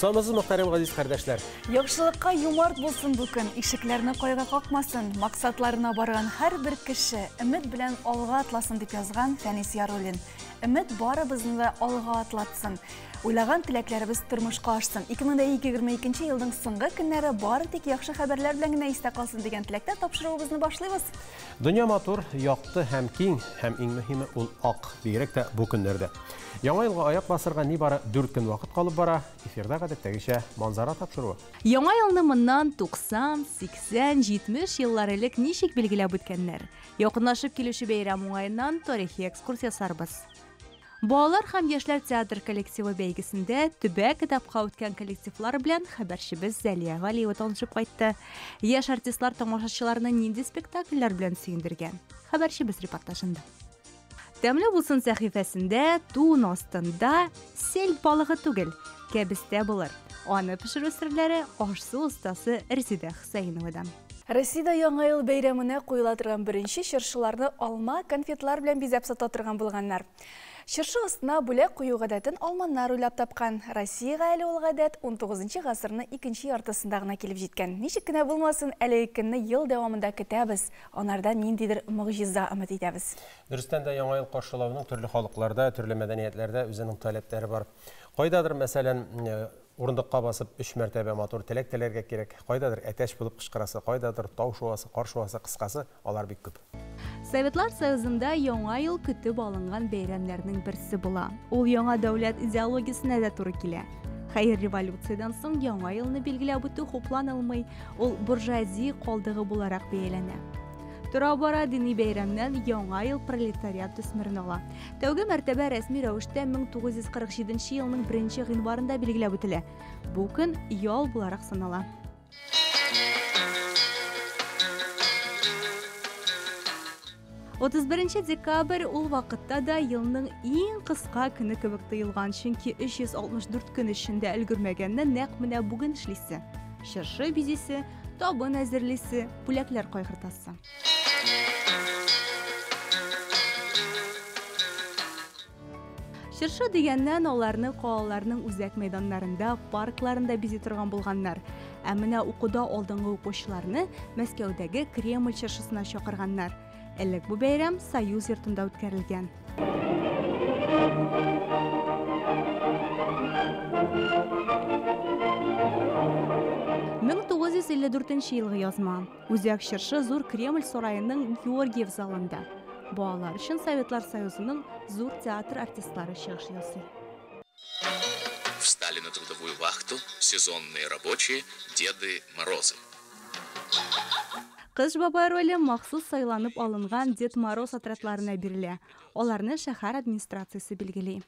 Исәнмесез, мөхтәрәм газиз кардәшләр. Яхшылыкка юмарт булсын бу көн, ишекләрне кайга какмасын, максатларына барган һәрбер кеше өмет белән алга атласын дип язган Фәнис Яруллин. Өмет барыбызны да алга атлатсын. Уйлаган теләкләребез тормышка ашсын. 2022 елның соңгы көннәре бары тик яхшы хәбәрләр белән генә истә калсын дигән теләктә тапшыруыбызны башлыйбыз. Дөнья матур, якты һәм киң, һәм иң мөһиме ул ак, бигрәк тә бу көннәрдә. Яңа елга аяк басырга нибары 4 көн вакыт калып бара. Эфирда гадәттәгечә Манзара тапшыруы. Яңа елны моннан 90, 80, 70 еллар элек ничек билгеләп үткәннәр? Якынлашып килүче бәйрәм уңаеннан тарихи экскурс ясарбыз. Балалар һәм яшьләр театр коллективы бәйгесендә төбәк этапка үткән коллективлар белән хәбәрчебез Зәлия Галиева танышып кайтты. Яшь артистлар тамашачыларны нинди спектакльләр белән сөендергән? Хәбәрчебез репортажында. Тәмле булсын сәхифәсендә тун астында сельдь балыгы түгел, кәбестә булыр. Аны пешерү серләре аш-су остасы Резидә Хөсәеновадан. Россиядә Яңа ел бәйрәменә куела торган беренче чыршыларны алма, конфетлар белән бизәп сата торган булганнар. Чыршы астына бүләк кую гадәтен алманнар уйлап тапкан. Россиягә әле ул гадәт 19 гасырның икенче яртысында гына килеп җиткән. Ничек кенә булмасын, әлеге көнне ел дәвамында көтәбез, анардан ниндидер могҗиза өмет итәбез. Дөрестән дә Яңа ел каршылауның төрле халыкларда, төрле мәдәниятләрдә үзенең таләпләре бар. Кайдадыр, мәсәлән, урындыкка басып 3 мәртәбә матур теләк теләргә кирәк, кайдадыр әтәч булып кычкырасы, кайдадыр тау шуасы, кар шуасы, кыскасы, алар бик күп. Советлар Союзында Яңа ел көтеп алынган бәйрәмнәрнең берсе була. Ул яңа дәүләт идеологиясенә дә туры килә. Хәер, революциядән соң Яңа елны билгеләп үтү хупланылмый, ул буржуазия калдыгы буларак бәяләнә. Тора-бара дини бәйрәмнән Яңа ел пролетариат төсмерен ала. Тәүге мәртәбә рәсми рәвештә 1947 елның 1 гыйнварында билгеләп үтелә. Бу көн ял буларак санала. 31 декабрь ул вакытта да елның иң кыска көне кебек тоелган, чөнки 364 көн эчендә өлгермәгәнне нәкъ менә бүген эшлисе. Чыршы бизисе, табын әзерлисе, бүләкләр кайгыртасы. Чыршы дигәннән аларны калаларның үзәк мәйданнарында, паркларында бизи торган булганнар. Ә менә укуда алдынгы укучыларны Мәскәүдәге Кремль чыршысына чакырганнар. Элек бу бәйрәм Союз йортында үткәрелгән. 1954 елгы язма. Үзәк чыршы зур Кремль сараеның Георгиев залында. Балалар өчен Советлар Союзының зур театр артистлары чыгыш ясый. Встали на трудовую вахту сезонные рабочие Деды Морозы. Кыш бабай роле махсус сайланып алынган Дед Мороз отрядларына бирелә. Аларны шәһәр администрациясе билгели.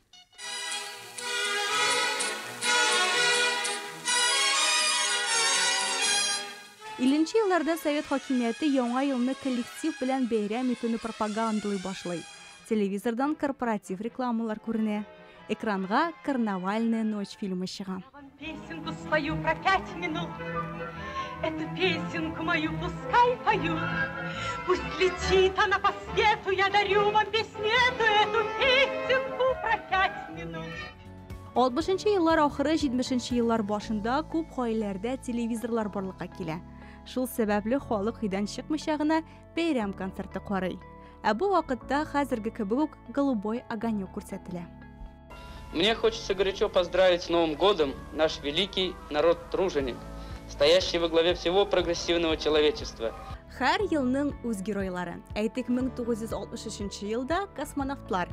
Илленче елларда совет хакимияте Яңа елны коллектив белән бәйрәм итүне пропагандалый башлый. Телевизордан корпоратив рекламалар күренә. Экранга «Карнавальная ночь» фильмы чыга. Песенку свою про 5 минут. Эту песенку мою пускай поют. Пусть летит она по свету, я дарю вам песню эту, эту песенку про 5 минут. 60 еллар ахыры, 70 еллар башында күп гаиләләрдә телевизорлар барлыкка килә. Шул сәбәпле халык өйдән чыкмыйча гына бәйрәм концерты карый. Ә бу вакытта хәзерге кебек үк «Голубой огонек» күрсәтелә. Мне хочется горячо поздравить с Новым годом наш великий народ-труженик, стоящий во главе всего прогрессивного человечества. Һәр елның үз геройлары. Әйтик, 1963 елда космонавтлар.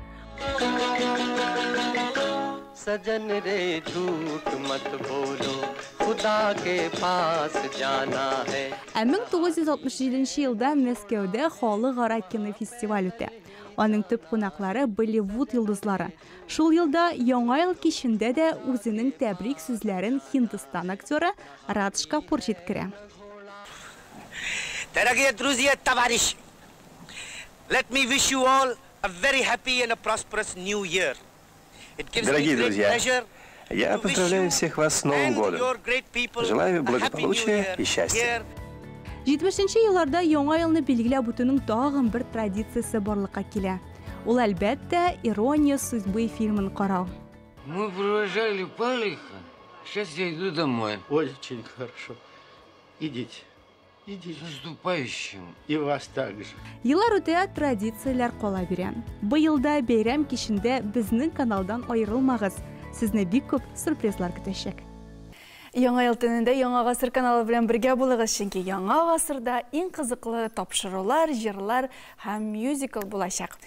Саҗан ре झूठ мат боло, худа ке пас жана хэ. Ә 1967 елда Мәскәүдә халыкара кинофестиваль үтә. Аның төп кунаклары Болливуд йолдызлары. Шул елда Яңа ел кичендә дә үзенең тәбрик сүзләрен Һиндстан актеры Радж Капур җиткерә. Дорогие друзья, товарищи, let me wish you all a very happy and a prosperous new year. It gives me Дорогие great друзья, pleasure я to wish поздравляю you всех вас с Новым and годом. your great people Желаю a happy new благополучия year и счастья. here. 70 елларда Яңа елны билгеләп үтүнең тагын бер традициясе барлыкка килә. Ул, әлбәттә, Ирония судьбы фильмын карау. Мы провожали Палиха Сейчас я иду домой. Очень хорошо. Идите. Идите. С наступающим. И вас также. Еллар үтә, традицияләр кала бирә. Быел да бәйрәм кичендә безнең каналдан аерылмагыз. Сезне бик күп сюрпризлар көтәчәк. Яңа ел төнендә Яңа гасыр каналы белән бергә булыгыз, чөнки Яңа гасырда иң кызыклы тапшырулар, җырлар һәм мюзикл булачак.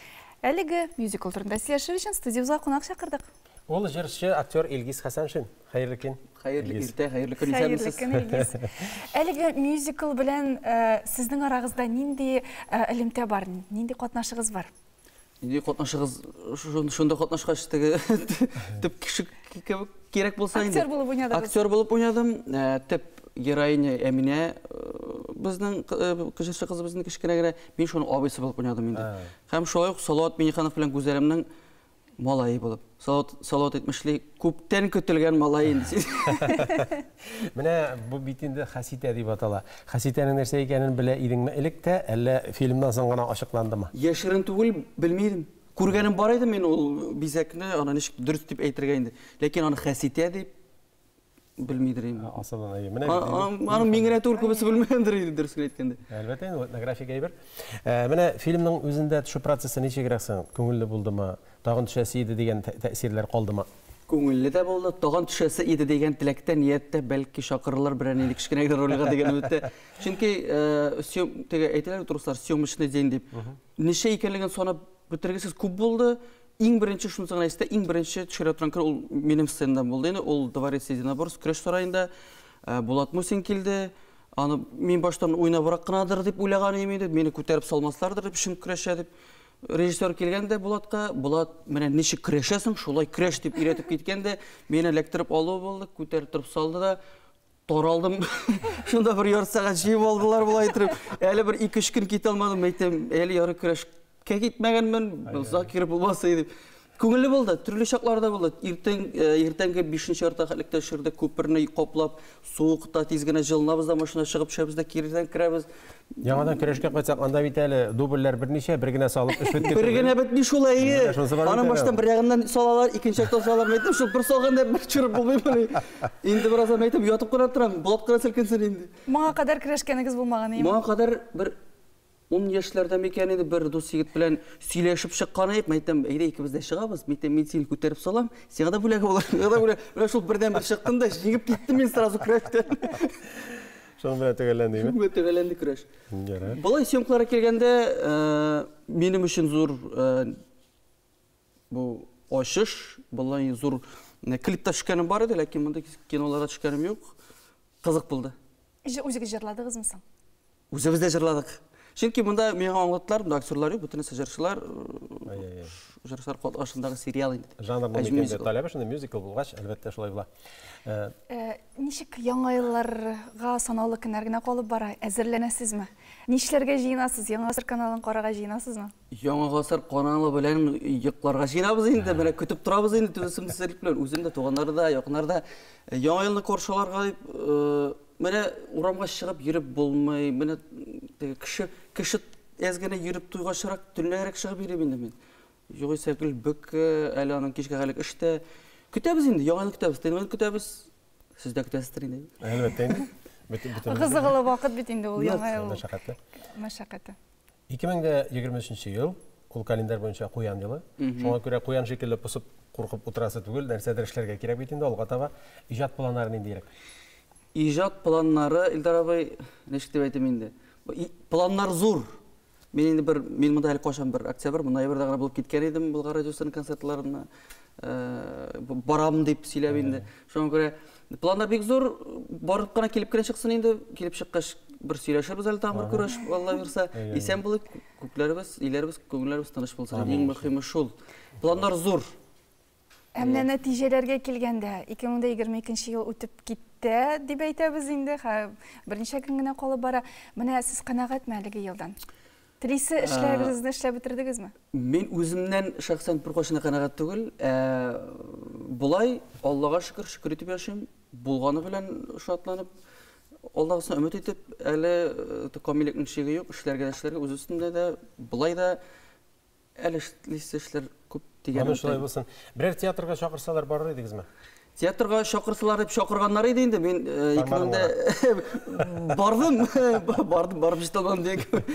Әлеге мюзикл турында сөйләшер өчен студиябезгә кунак чакырдык. Ул җырчы, актер Илгиз Хәсәншин. Хәерле көн. Хәерле иртә, хәерле көн, Хәерле исәнмесез. көн, Илгиз. Әлеге мюзикл белән сезнең арагызда нинди элемтә бар, нинди катнашыгыз бар? Нинди катнашыгыз, шунда катнашкач теге төп кеше кебек кирәк булса инде. Актер булып уйнадыгыз. Актер булып уйнадым. Төп героиня Әминә, безнең җырчы кызыбызның кечкенә генә, мин шуның абыйсы булып уйнадым инде. Һәм шулай ук Салават Миңнеханов белән Гүзәлемнең малае булып. Салават әйтмешли, күптән көтелгән малай инде. Менә бу бит инде Хәситә дип атала. Хәситәнең нәрсә икәнен белә идеңме элек тә, әллә фильмнан соң гына ачыкландымы? Яшерен түгел, белми идем. Күргәнем бар иде мин ул бизәкне, аны ничек дөрес дип әйтергә инде. Ләкин аны Хәситә дип белмидер инде. Асылдан әйе. Менә бит инде. Аны мин генә түгел, күбесе белмәгәндер инде, дөресен әйткәндә. Әлбәттә инде, этнографик әйбер. Менә фильмның үзендә төшү процессы ничегрәк соң? Күңелле булдымы? Тагын төшәсе иде дигән тәэсирләр калдымы? Күңелле дә булды, тагын төшәсе иде дигән теләктә, нияттә, бәлки чакырырлар берәр нинди кечкенә генә рольгә дигән өметтә. Чөнки теге әйтәләр бит руслар, съемочный день дип. Ничә икәнлеген санап бетергесез күп булды. Иң беренче шунысы гына истә, иң беренче төшерә торган көн ул минем сценада булды инде, ул Дворец единоборств көрәш сараенда. Булат Мусин килде. Аны мин баштан уйнабрак кынадыр дип уйлаган идем инде, мине күтәреп салмаслардыр дип, чын көрәшә дип. Режиссер килгәндә Булатка, Булат, менә ничек көрәшәсең, шулай көрәш дип өйрәтеп киткәндә, мине эләктереп алуы булды, күтәреп торып салды да, таралдым. Шунда бер ярты сәгать җыеп алдылар болай итеп. Әле бер ике-өч көн китә алмадым, әйтәм, әле ярый көрәшкә китмәгәнмен, озак йөреп булмас иде дип. Күңелле булды, төрле чакларда булды. Иртәнге бишенче ярты хәлектә төшердек, күперне каплап, суыкта тиз генә җылынабыз да, машина чыгып төшәбез дә, киредән керәбез. Яңадан көрәшкә кайтсак, анда бит әле дубльләр берничә, бер генә салып эш бетте. Бер генә бетми шул, әйе. Менә шунысы бар бит Аның әле. баштан бер ягыннан салалар, икенче яктан салалар. Әйтәм, шул бер салганда бер төшереп булмыймыни? Инде бераздан әйтәм, ятып кына торам, Булат кына селкенсен инде. Моңа кадәр көрәшкәнегез булмаган, әйеме? Моңа кадәр бер ун яшьләрдә микән инде бер дус егет белән сөйләшеп чыккан идек. Мин әйтәм, әйдә икебез дә чыгабыз. Мин әйтәм, мин сине күтәреп салам, сиңа да бүләк булыр, миңа да бүләк. Менә шул бердән бер чыктым да җиңеп киттем мин сразу көрәштән. Шуның белән төгәлләнде, әйеме? Шуның белән төгәлләнде көрәш. Ярар. Болай съемкаларга килгәндә, минем өчен зур бу ачыш, болай зур клипта төшкәнем бар иде, ләкин монда киноларда төшкәнем юк. Кызык булды. Үзегез җырладыгызмы соң? Үзебез дә җырладык. Чөнки монда миңа аңлаттылар, монда актерлар юк, бөтенесе җырчылар, җырчылар катнашындагы сериал инде. Жанрның Әҗми икәнлеге мюзикл. таләбе шундый мюзикл булгач, әлбәттә шулай була. Ничек яңа елларга санаулы көннәр генә калып бара? Әзерләнәсезме? Нишләргә җыенасыз? Яңа гасыр каналын карарга җыенасызмы? Яңа гасыр каналы белән йокларга җыенабыз инде, менә көтеп торабыз инде түземсезлек белән. Үзем дә, туганнар да, якыннар да. Яңа елны каршыларга дип, менә урамга чыгып йөреп булмый, менә теге кеше әз генә йөреп туйгачрак, төнләрәк чыгып йөрим инде мин. Югыйсә гел бөке, әле аның кичкә хәлек эштә. Көтәбез инде, яңа елны көтәбез, төнлә көтәбез. Сез дә көтәсездер инде. Әлбәттә инде. Бөтен Кызыклы вакыт бит инде ул яңа ел. Мәшәкатьле. Мәшәкате. Ике мең дә егерме өченче ел, ул календарь буенча куян елы. Шуңа күрә куян шикелле посып куркып утырасы түгел, нәрсәдер эшләргә кирәк бит инде алга таба. Иҗат планнары ниндирәк? Иҗат планнары, Илдар абый, ничек дип әйтим инде? Планнар зур. Мин инде бер, мин монда әле кайчан бер октябрь, ноябрьдә генә булып киткән идем Болгар радиосының концертларына. Барам дип сөйләп инде. Шуңа күрә планнар бик зур, барып кына килеп кенә чыксын инде, килеп чыккач бер сөйләшербез әле тагын бер күреш, Алла бирсә. Исән булыйк, күкләребез, иләребез, күңелләребез тыныч булсын. Иң мөһиме шул. Планнар зур. Ә менә нәтиҗәләргә килгәндә, ике мең дә егерме икенче ел үтеп китте дип әйтәбез инде, берничә көн генә калып бара. Менә сез канәгатьме әлеге елдан? Телисе эшләрегезне эшләп бетердегезме? Мин үземнән шәхсән беркайчан да канәгать түгел. Болай Аллага шөкер, шөкер итеп яшим. Булганы белән шатланып, Аллаһысына өмет итеп, әле камиллекнең чиге юк, эшләргә дә эшләргә, үз өстендә дә, болай да әле эшлисе эшләр күп дигән Аны шулай өметтән. булсын. Берәр театрга чакырсалар барыр идегезме? Театрга чакырсалар дип чакырганнар иде инде. Мин 2000-дә бардым, бардым, барып җитә алмадым дигән кебек.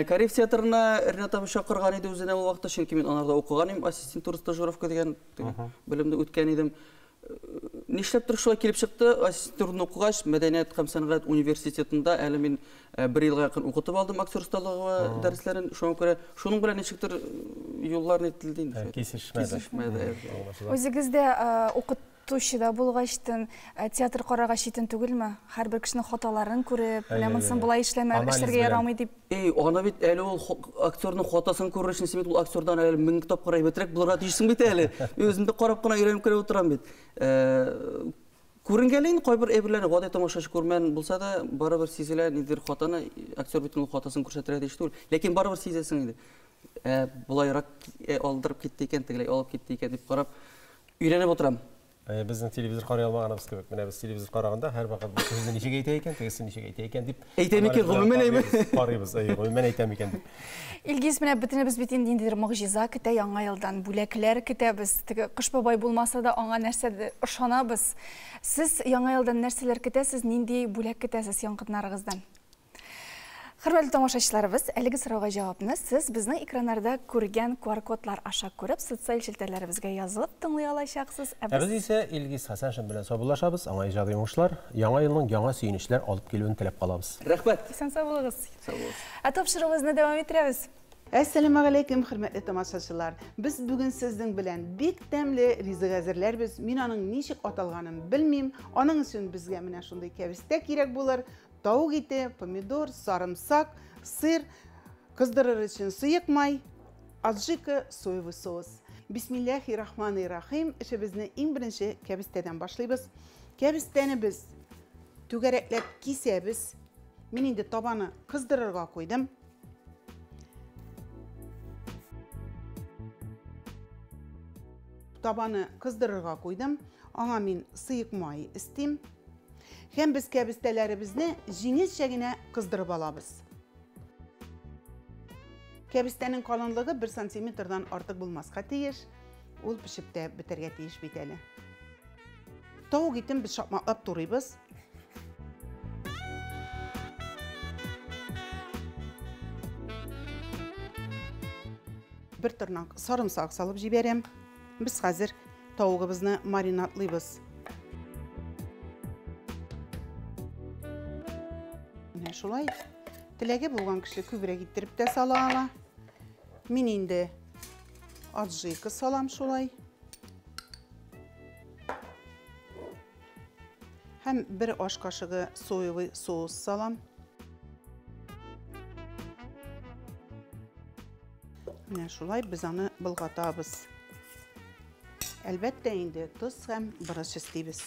Кариев театрына Ренат абый чакырган иде үзенә ул вакытта, чөнки мин анарда укыган идем, ассистентура стажировка дигән белемне үткән идем. Нишләптер шулай килеп чыкты, ассистентураны укыгач, Мәдәният һәм сәнгать университетында әле мин бер елга якын укытып алдым актер осталыгы дәресләрен. Шуңа күрә шуның белән ничектер юллар нителде инде. Кисешмәде. Кисешмәде. Үзегез дә укытучы да булгачтын, театр карарга читен түгелме? Һәрбер кешенең хаталарын күреп, менә монысын болай эшләмә, эшләргә ярамый дип. Эй, аны бит әле ул актерның хатасын күрер өчен син бит ул актердан әле 1000 тапкыр әйбәтрәк булырга тиешсең бит әле. Үзем дә карап кына өйрәнеп кенә утырам бит. Күренгәли инде кайбер әйберләрне гади тамашачы күрмән булса да, барыбер сизелә, ниндидер хатаны, актер бит ул хатасын күрсәтергә тиеш түгел. Ләкин барыбер сизәсең инде. Болайрак алдырып китте икән, тегеләй алып китте икән дип карап өйрәнеп утырам. Безнең телевизор карый алмаганыбыз кебек. Менә без телевизор караганда һәрвакыт бу сүзне ничек әйтә икән, тегесе ничек әйтә икән дип Әйтә микән, гомумән әйме? Карыйбыз, әйе, гомумән әйтә микән дип. Илгиз, менә бөтенебез бит инде ниндидер могҗиза көтә яңа елдан, бүләкләр көтәбез. Теге Кыш бабай булмаса да аңа нәрсәдер ышанабыз. Сез яңа елдан нәрсәләр көтәсез, нинди бүләк көтәсез якыннарыгыздан? Хөрмәтле тамашачыларыбыз, әлеге сорауга җавапны сез безнең экраннарда күргән QR-кодлар аша күреп, социаль челтәрләребезгә язылып тыңлый алачаксыз. Ә без исә Илгиз Хәсәншин белән саубуллашабыз. Аңа иҗади уңышлар, яңа елның яңа сөенечләр алып килүен теләп калабыз. Рәхмәт. Исән сау булыгыз. Сау булыгыз. Ә тапшыруыбызны дәвам иттерәбез. Әссәламегаләйкүм, хөрмәтле тамашачылар. Без бүген сезнең белән бик тәмле ризык әзерләрбез. Мин аның ничек аталганын белмим. Аның өчен безгә менә шундый кәбестә кирәк булыр. Тавык ите, помидор, сарымсак, сыр, кыздырыр өчен сыек май, аджика, соевый соус. Бисмиллахи рахмани рахим. Эшебезне иң беренче кәбестәдән башлыйбыз. Кәбестәне без түгәрәкләп кисәбез. Мин инде табаны кыздырырга куйдым. Табаны кыздырырга куйдым. Аңа мин сыек май өстим. Һәм без кәбестәләребезне җиңелчә генә кыздырып алабыз. Кәбестәнең калынлыгы 1 сантиметрдан артык булмаска тиеш. Ул пешеп тә бетәргә тиеш бит әле. Тавык итен без шакмаклап турыйбыз. Бер тырнак сарымсак салып җибәрәм. Без хәзер тавыгыбызны маринадлыйбыз. Менә шулай. Теләге булган кеше күбрәк иттереп тә сала ала. Мин инде аджика салам шулай. Һәм бер аш кашыгы соевый соус салам. Менә шулай без аны болгатабыз. Әлбәттә инде тоз һәм борыч өстибез.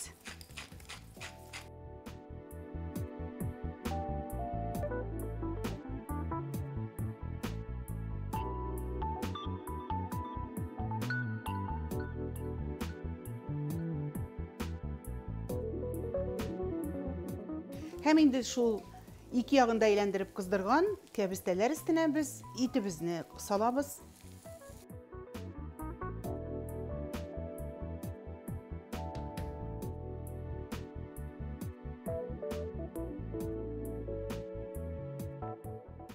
Һәм инде шул ике ягын да әйләндереп кыздырган кәбестәләр өстенә без итебезне салабыз.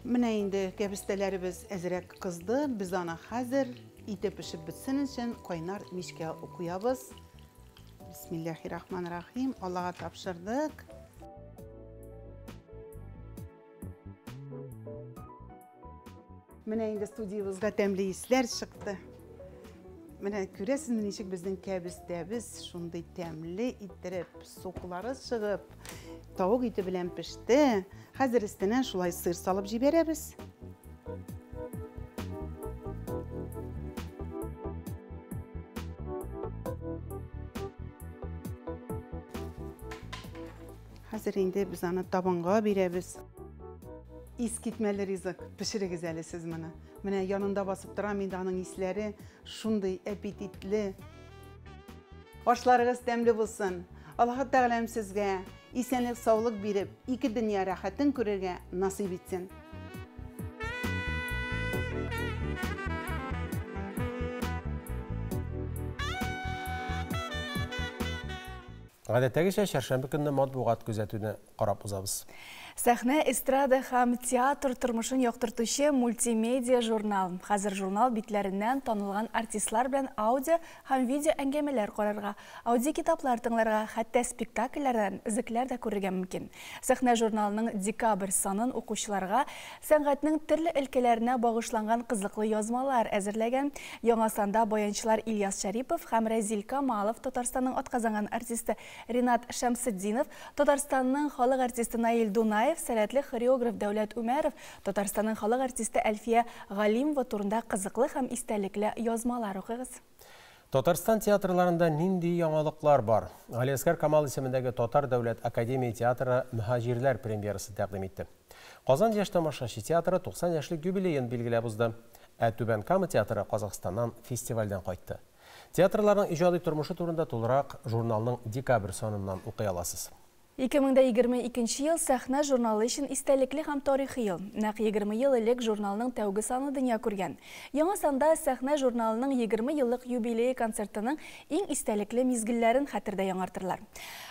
Менә инде кәбестәләребез әзрәк кызды. Без аны хәзер ите пешеп бетсен өчен кайнар мичкә куябыз. Бисмиллахиррахманиррахим. Аллаһка тапшырдык. Менә инде студиябызга тәмле исләр чыкты. Менә күрәсезме, ничек безнең кәбестәбез шундый тәмле иттереп, соклары чыгып, тавык ите белән пеште. Хәзер өстенә шулай сыр салып җибәрәбез. Хәзер инде без аны табынга бирәбез. Искитмәле ризык, пешерегез әле сез моны. Менә янында басып торам инде, аның исләре шундый аппетитле. Ашларыгыз тәмле булсын. Аллаһ Тәгаләм сезгә исәнлек, саулык биреп, ике дөнья рәхәтен күрергә насыйп итсен. Гадәттәгечә, чәршәмбе көнне матбугат күзәтүне карап узабыз. Сәхнә, эстрада һәм театр тормышын яктыртучы мультимедиа журнал. Хәзер журнал битләреннән танылган артистлар белән аудио һәм видео әңгәмәләр карарга, аудиокитаплар тыңларга, хәтта спектакльләрдән өзекләр дә күрергә мөмкин. Сәхнә журналының декабрь санын укучыларга сәнгатьнең төрле өлкәләренә багышланган кызыклы язмалар әзерләгән. Яңа санда баянчылар Ильяс Шәрипов һәм Рәзил Камалов, Татарстанның атказанган артисты Ринат Шәмсетдинов, Татарстанның халык артисты Наил Дунаев, сәләтле хореограф Дәүләт Үмәров, Татарстанның халык артисты Әлфия Галимова турында кызыклы һәм истәлекле язмалар укыгыз. Татарстан театрларында нинди яңалыклар бар? Галиәсгар Камал исемендәге Татар дәүләт академия театры Мөһаҗирләр премьерасы тәкъдим итте. Казан яшь тамашачы театры 90 яшьлек юбилеен билгеләп узды. Ә Түбән Кама театры Казахстаннан фестивальдән кайтты. Театрларның иҗади тормышы турында тулырак журналның декабрь саныннан укый аласыз. 2022 ел Сәхнә журналы өчен истәлекле һәм тарихи ел. Нәкъ 20 ел элек журналның тәүге саны дөнья күргән. Яңа санда Сәхнә журналының 20 еллык юбилее концертының иң истәлекле мизгелләрен хәтердә яңартырлар.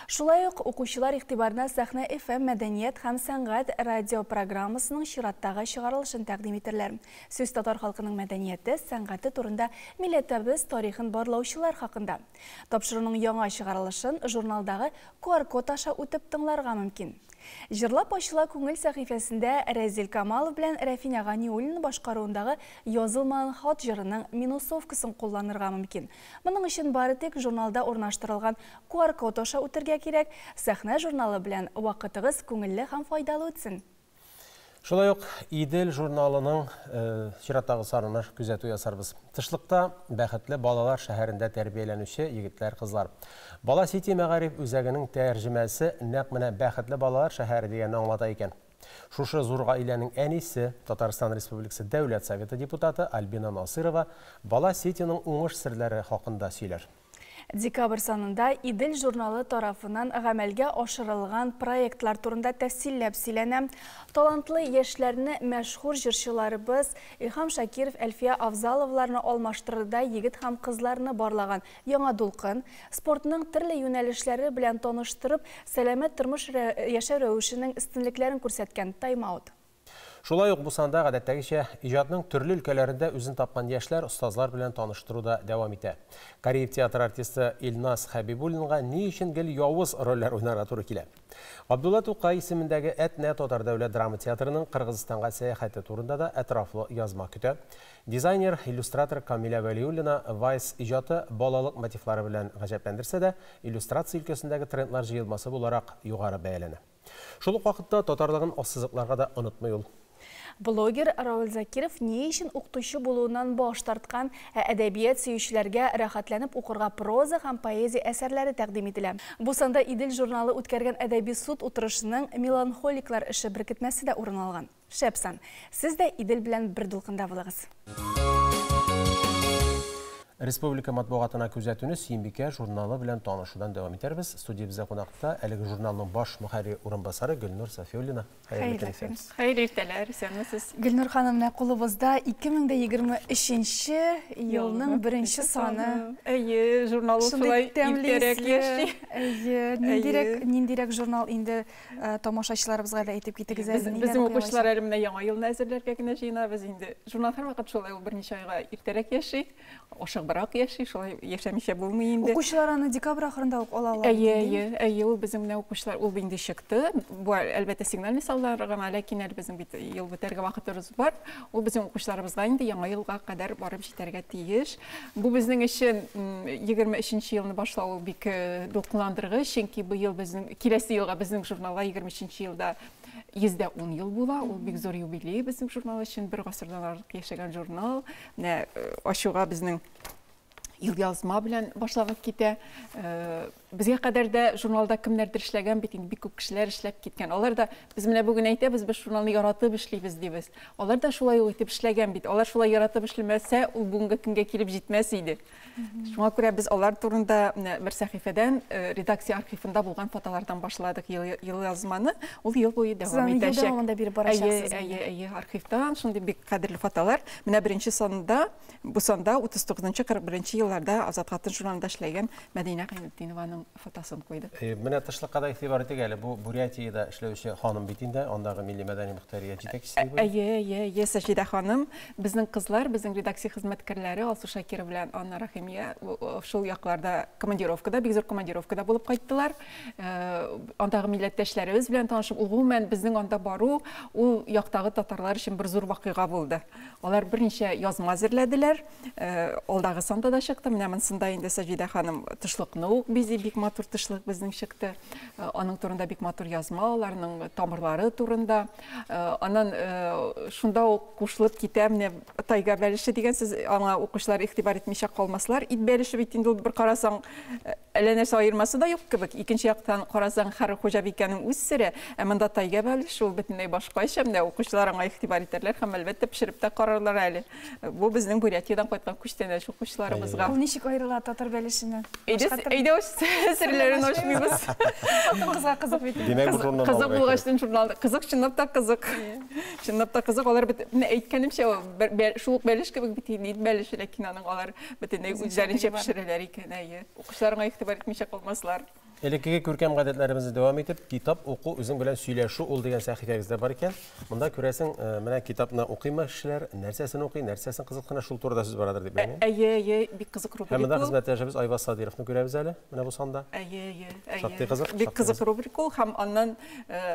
Шулай ук укучылар игътибарына Сәхнә FM мәдәният һәм сәнгать радиопрограммасының чираттагы чыгарылышын тәкъдим итерләр. Сүз татар халкының мәдәнияте, сәнгате турында, милләтебез тарихын барлаучылар хакында. Тапшыруның яңа чыгарылышын журналдагы QR-код аша үтеп тыңларга мөмкин. Җырлап ачыла күңел сәхифәсендә Рәзил Камалов белән Рәфинә Ганиуллина башкаруындагы Язылмаган хат җырының минусовкасын кулланырга мөмкин. Моның өчен бары тик журналда урнаштырылган QR-код аша үтергә кирәк. Сәхнә журналы белән вакытыгыз күңелле һәм файдалы үтсен. Шулай ук Идел журналының чираттагы санына күзәтү ясарбыз. Тышлыкта бәхетле балалар шәһәрендә тәрбияләнүче егетләр, кызлар. Бала Сити мәгариф үзәгенең тәрҗемәсе нәкъ менә бәхетле балалар шәһәре дигәнне аңлата икән. Шушы зур гаиләнең әнисе, Татарстан Республикасы Дәүләт Советы депутаты Альбина Насырова Бала Ситиның уңыш серләре хакында сөйләр. Декабрь санында Идел журналы тарафыннан гамәлгә ашырылган проектлар турында тәфсилләп сөйләнә. Талантлы яшьләрне мәшһүр җырчыларыбыз Илһам Шакиров, Әлфия Авзаловларны алмаштырырдай егет һәм кызларны барлаган Яңа дулкын, спортның төрле юнәлешләре белән таныштырып, сәламәт тормыш яшәү рәвешенең өстенлекләрен күрсәткән Тайм-аут. Шулай ук бу санда гадәттәгечә иҗатның төрле өлкәләрендә үзен тапкан яшьләр остазлар белән таныштыру да дәвам итә. Кариев театры артисты Илназ Хәбибуллинга ни өчен гел явыз рольләр уйнарга туры килә? Габдулла Тукай исемендәге Әтнә татар дәүләт драма театрының Кыргызстанга сәяхәте турында да әтрафлы язма көтә. Дизайнер, иллюстратор Камилә Вәлиуллина Вайс иҗаты балалык мотивлары белән гаҗәпләндерсә дә, иллюстрация өлкәсендәге трендлар җыелмасы буларак югары бәяләнә. Шул ук вакытта татарлыгын ассызыкларга да онытмый ул. Блогер Рауль Закиров ни өчен укытучы булуыннан баш тарткан, ә әдәбият сөючеләргә рәхәтләнеп укырга проза һәм поэзия әсәрләре тәкъдим ителә. Бу санда Идел журналы үткәргән әдәби суд утырышының меланхоликлар эше беркетмәсе дә урын алган. Шәп сан! Сез дә Идел белән бер дулкында булыгыз. Республика матбугатына күзәтүне Сөембикә журналы белән танышудан дәвам итәрбез. Студиябездә кунакта әлеге журналның баш мөхәррире урынбасары Гөлнур Сафиуллина. Хәерле көн, исәнмесез. Хәерле иртәләр, исәнмесез. Гөлнур ханым, менә кулыбызда 2023 елның беренче саны. Әйе, журнал шулай иртәрәк яши. Әйе, ниндирәк, ниндирәк журнал инде тамашачыларыбызга да әйтеп китегез әле. Безнең укучылар әле менә яңа елны әзерләргә генә җыенабыз инде. Журнал һәрвакыт шулай ул берничә айга иртәрәк яши, ашыгыбрак яши, шулай яшәмичә булмый инде. Укучылар аны декабрь ахырында ук ала ала. Әйе, әйе, әйе, ул безнең менә укучылар, ул инде чыкты. Бу әлбәттә сигнальный саллар гына, ләкин әле безнең бит ел бетәргә вакытыбыз бар. Ул безнең укучыларыбызга инде яңа елга кадәр барып җитәргә тиеш. Бу безнең өчен 23 елны башлау бик дулкынландыргыч, чөнки быел безнең киләсе елга безнең журналга 23 елда 110 ел була. Ул бик зур юбилей безнең журнал өчен, бер гасырдан артык яшәгән журнал. Менә ачуга безнең елъязма белән башланып китә. Безгә кадәр дә журналда кемнәрдер эшләгән бит инде, бик күп кешеләр эшләп киткән. Алар да, без менә бүген әйтәбез, без журналны яратып эшлибез дибез. Алар да шулай ук итеп эшләгән бит. Алар шулай яратып эшләмәсә, ул бүгенге көнгә килеп җитмәс иде. Шуңа күрә без алар турында менә бер сәхифәдән, редакция архивында булган фотолардан башладык елъязманы. Ул ел буе дәвам итәчәк. Ел дәвамында биреп барачаксыз. Әйе, әйе, әйе, архивтан шундый бик кадерле фотолар. Менә беренче санда, бу санда 39-41 елларда Азат хатын журналында эшләгән Мәдинә Гайнетдинованың аның фотосын куйдык. Менә тышлыкка да игътибар итик әле. Бу Бурятиядә эшләүче ханым бит инде, андагы милли мәдәни мөхтәрият җитәкчесе дип уйлыйм. Әйе, әйе, әйе, Саҗидә ханым. Безнең кызлар, безнең редакция хезмәткәрләре Алсу Шакирова белән Анна Рәхимия шул якларда командировкада, бик зур командировкада булып кайттылар. Андагы милләттәшләребез белән танышып, ул гомумән безнең анда бару ул яктагы татарлар өчен бер зур вакыйга булды. Алар берничә язма әзерләделәр. Алдагы санда да чыкты. Менә монсында инде Саҗидә ханым тышлыкны ук бизи, бик матур тышлык безнең чыкты. Аның турында бик матур язма, аларның тамырлары турында. Аннан шунда ук кушылып китә менә тайга бәлеше дигән сүз, аңа укучылар игътибар итмичә калмаслар. Ит бәлеше бит инде ул бер карасаң, әллә нәрсә аермасы да юк кебек. Икенче яктан карасаң, һәр хуҗабикәнең үз сере. Ә монда тайга бәлеше ул бөтенләй башкача. Менә укучылар аңа игътибар итәрләр һәм, әлбәттә, пешереп тә карарлар әле. Бу безнең Бурятиядән кайткан күчтәнәч укучыларыбызга. Ул ничек аерыла татар бәлешеннән? Әйдә, серләрен ачмыйбыз. Хатын-кызга кызык бит. Димәк, бу журнал Кызык булгач, журнал. Кызык, чынлап та кызык. Чынлап та кызык. Алар бит, менә әйткәнемчә, шул ук бәлеш кебек бит инде, ит бәлеше, ләкин аның алар бөтенләй үзләренчә пешерәләр икән, әйе. Укучыларыңа игътибар итмичә калмаслар. Элеккеге күркәм гадәтләребезне дәвам итеп, китап уку үзең белән сөйләшү ул дигән сәхифәгез дә бар икән. Монда күрәсең, менә китапны укыймы кешеләр, нәрсәсен укый, нәрсәсен кызыксына, шул турыда сүз барадыр дип беләм. Әйе, әйе, бик кызык рубрика. Һәм монда хезмәттәшебез Айваз Садировны күрәбез әле, менә бу санда. Әйе, әйе, әйе. Шактый кызык. Бик кызык рубрика ул һәм аннан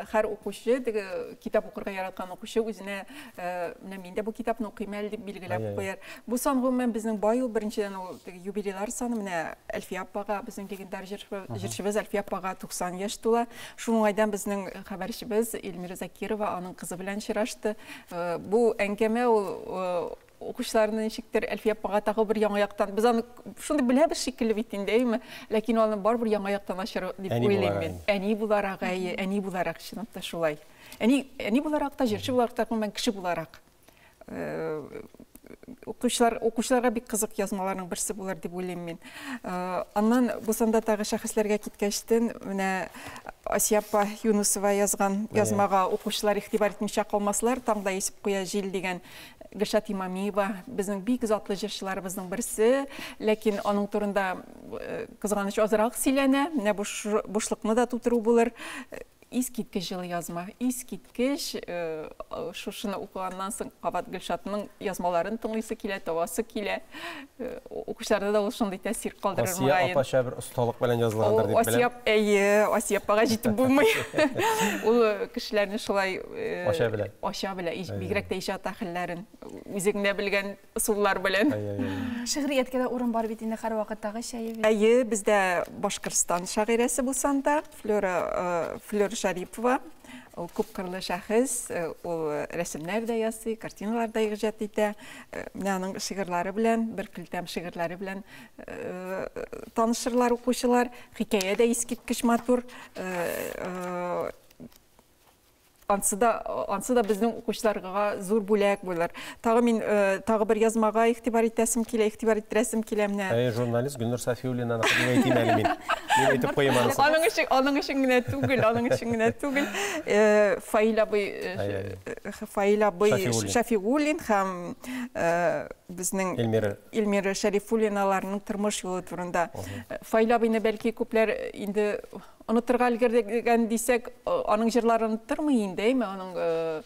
һәр укучы, теге китап укырга яраткан укучы үзенә менә мин дә бу китапны укыйм әле дип билгеләп куяр. Бу сан гомумән безнең бай ул, беренчедән ул теге юбилейлар саны, менә Әлфия апага, безнең легендар җырчыбыз Әлфия апага 90 яшь тула. Шул уңайдан безнең хәбәрчебез Эльмира Закирова аның кызы белән очрашты. Бу әңгәмә ул укучыларны ничектер Әлфия апага тагы бер яңа яктан, без аны шундый беләбез шикелле бит инде, әйеме? Ләкин аны барыбер яңа яктан ачыр дип уйлыйм мин. Әни буларак, әйе, әни буларак чынлап та шулай. Әни, әни буларак та, җырчы буларак та, гомумән кеше буларак. Укучылар, укучыларга бик кызык язмаларның берсе булыр дип уйлыйм мин. Аннан бу санда тагы шәхесләргә киткәчтен, менә Асия апа Юнусова язган язмага укучылар игътибар итмичә калмаслар. Таңда исеп куя җил дигән Гөлшат Имамиева, безнең бик затлы җырчыларыбызның берсе, ләкин аның турында кызганыч азрак сөйләнә. Менә бушлыкны да тутыру булыр. Искиткеч җылы язма, искиткеч. Шушыны укыганнан соң кабат Гөлшатның язмаларын тыңлыйсы килә, табасы килә. Укучыларда да ул шундый тәэсир калдырыр мөгаен. Асия апача бер осталык белән язылгандыр дип беләм. Әйе, Асия апага җитеп булмый. Ул кешеләрне шулай ача белә. Ача белә, бигрәк тә иҗат әһелләрен үзе генә белгән ысуллар белән. Шигърияткә дә урын бар бит инде һәрвакыттагыча, әйе бит. Әйе, бездә Башкортстан шагыйрәсе булсаң да, Флера, Флера Шарипова, ул күпкырлы шәхес, ул рәсемнәр дә ясый, картиналар да иҗат итә. Менә аның шигырьләре белән, бер көлтәм шигырьләре белән танышырлар укучылар. Хикәя дә искиткеч матур. Ансы да, ансы да безнең укучыларга зур бүләк булыр. Тагы мин тагы бер язмага игътибар итәсем килә, игътибар иттерәсем килә менә. Әй, журналист Гөлнур Сафиуллинаны дип әйтим әле мин. Мин әйтеп куйыйм анысын. Аның өчен, аның өчен генә түгел, аның өчен генә түгел. Фаил абый, Фаил абый Шафигуллин һәм безнең Эльмира Эльмира Шәрифуллиналарның тормыш юлы турында. Фаил абыйны бәлки күпләр инде онытырга өлгергән дисәк, аның җырларын оныттырмый инде, әйме? Аның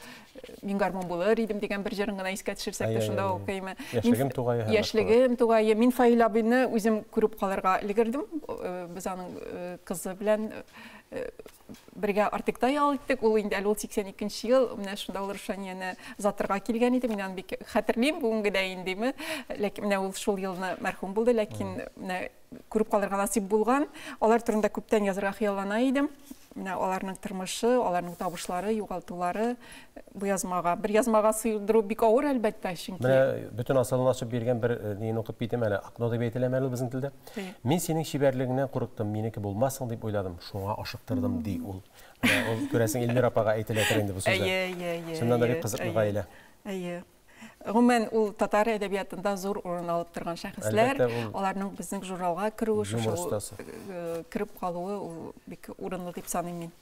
Мин гармун булыр идем дигән бер җырын гына искә төшерсәк тә, шунда ук, әйме? Яшьлегем тугае һәм Яшьлегем тугае. Мин Фаил абыйны үзем күреп калырга өлгердем. Без аның кызы белән бергә Артекта ял иттек. Ул инде әле ул 82 ел, менә шунда ул Рушанияне озатырга килгән иде. Мин аны бик хәтерлим бүгенгедәй индеме. Ләкин менә ул шул елны мәрхүм булды, ләкин менә күреп калырга насыйп булган. Алар турында күптән язарга хыяллана идем. Менә аларның тормышы, аларның табышлары, югалтулары бу язмага. Бер язмага сыйдыру бик авыр, әлбәттә, чөнки Менә бөтен асылын ачып биргән бер ниен укып китим әле. Окно дип әйтеләме әле ул безнең телдә? Мин синең чибәрлегеңнән курыктым, минеке булмассың дип уйладым, шуңа ашыктырдым, ди ул. Менә ул, күрәсең, Эльмира апага әйтеләдер инде бу сүзләр. Әйе, әйе, әйе. Чыннан да бик кызыклы гаилә. Әйе. Гомумән, ул татар әдәбиятында зур урын алып торган шәхесләр. Аларның безнең журналга керүе, шушы кереп калуы ул бик урынлы дип саныйм мин.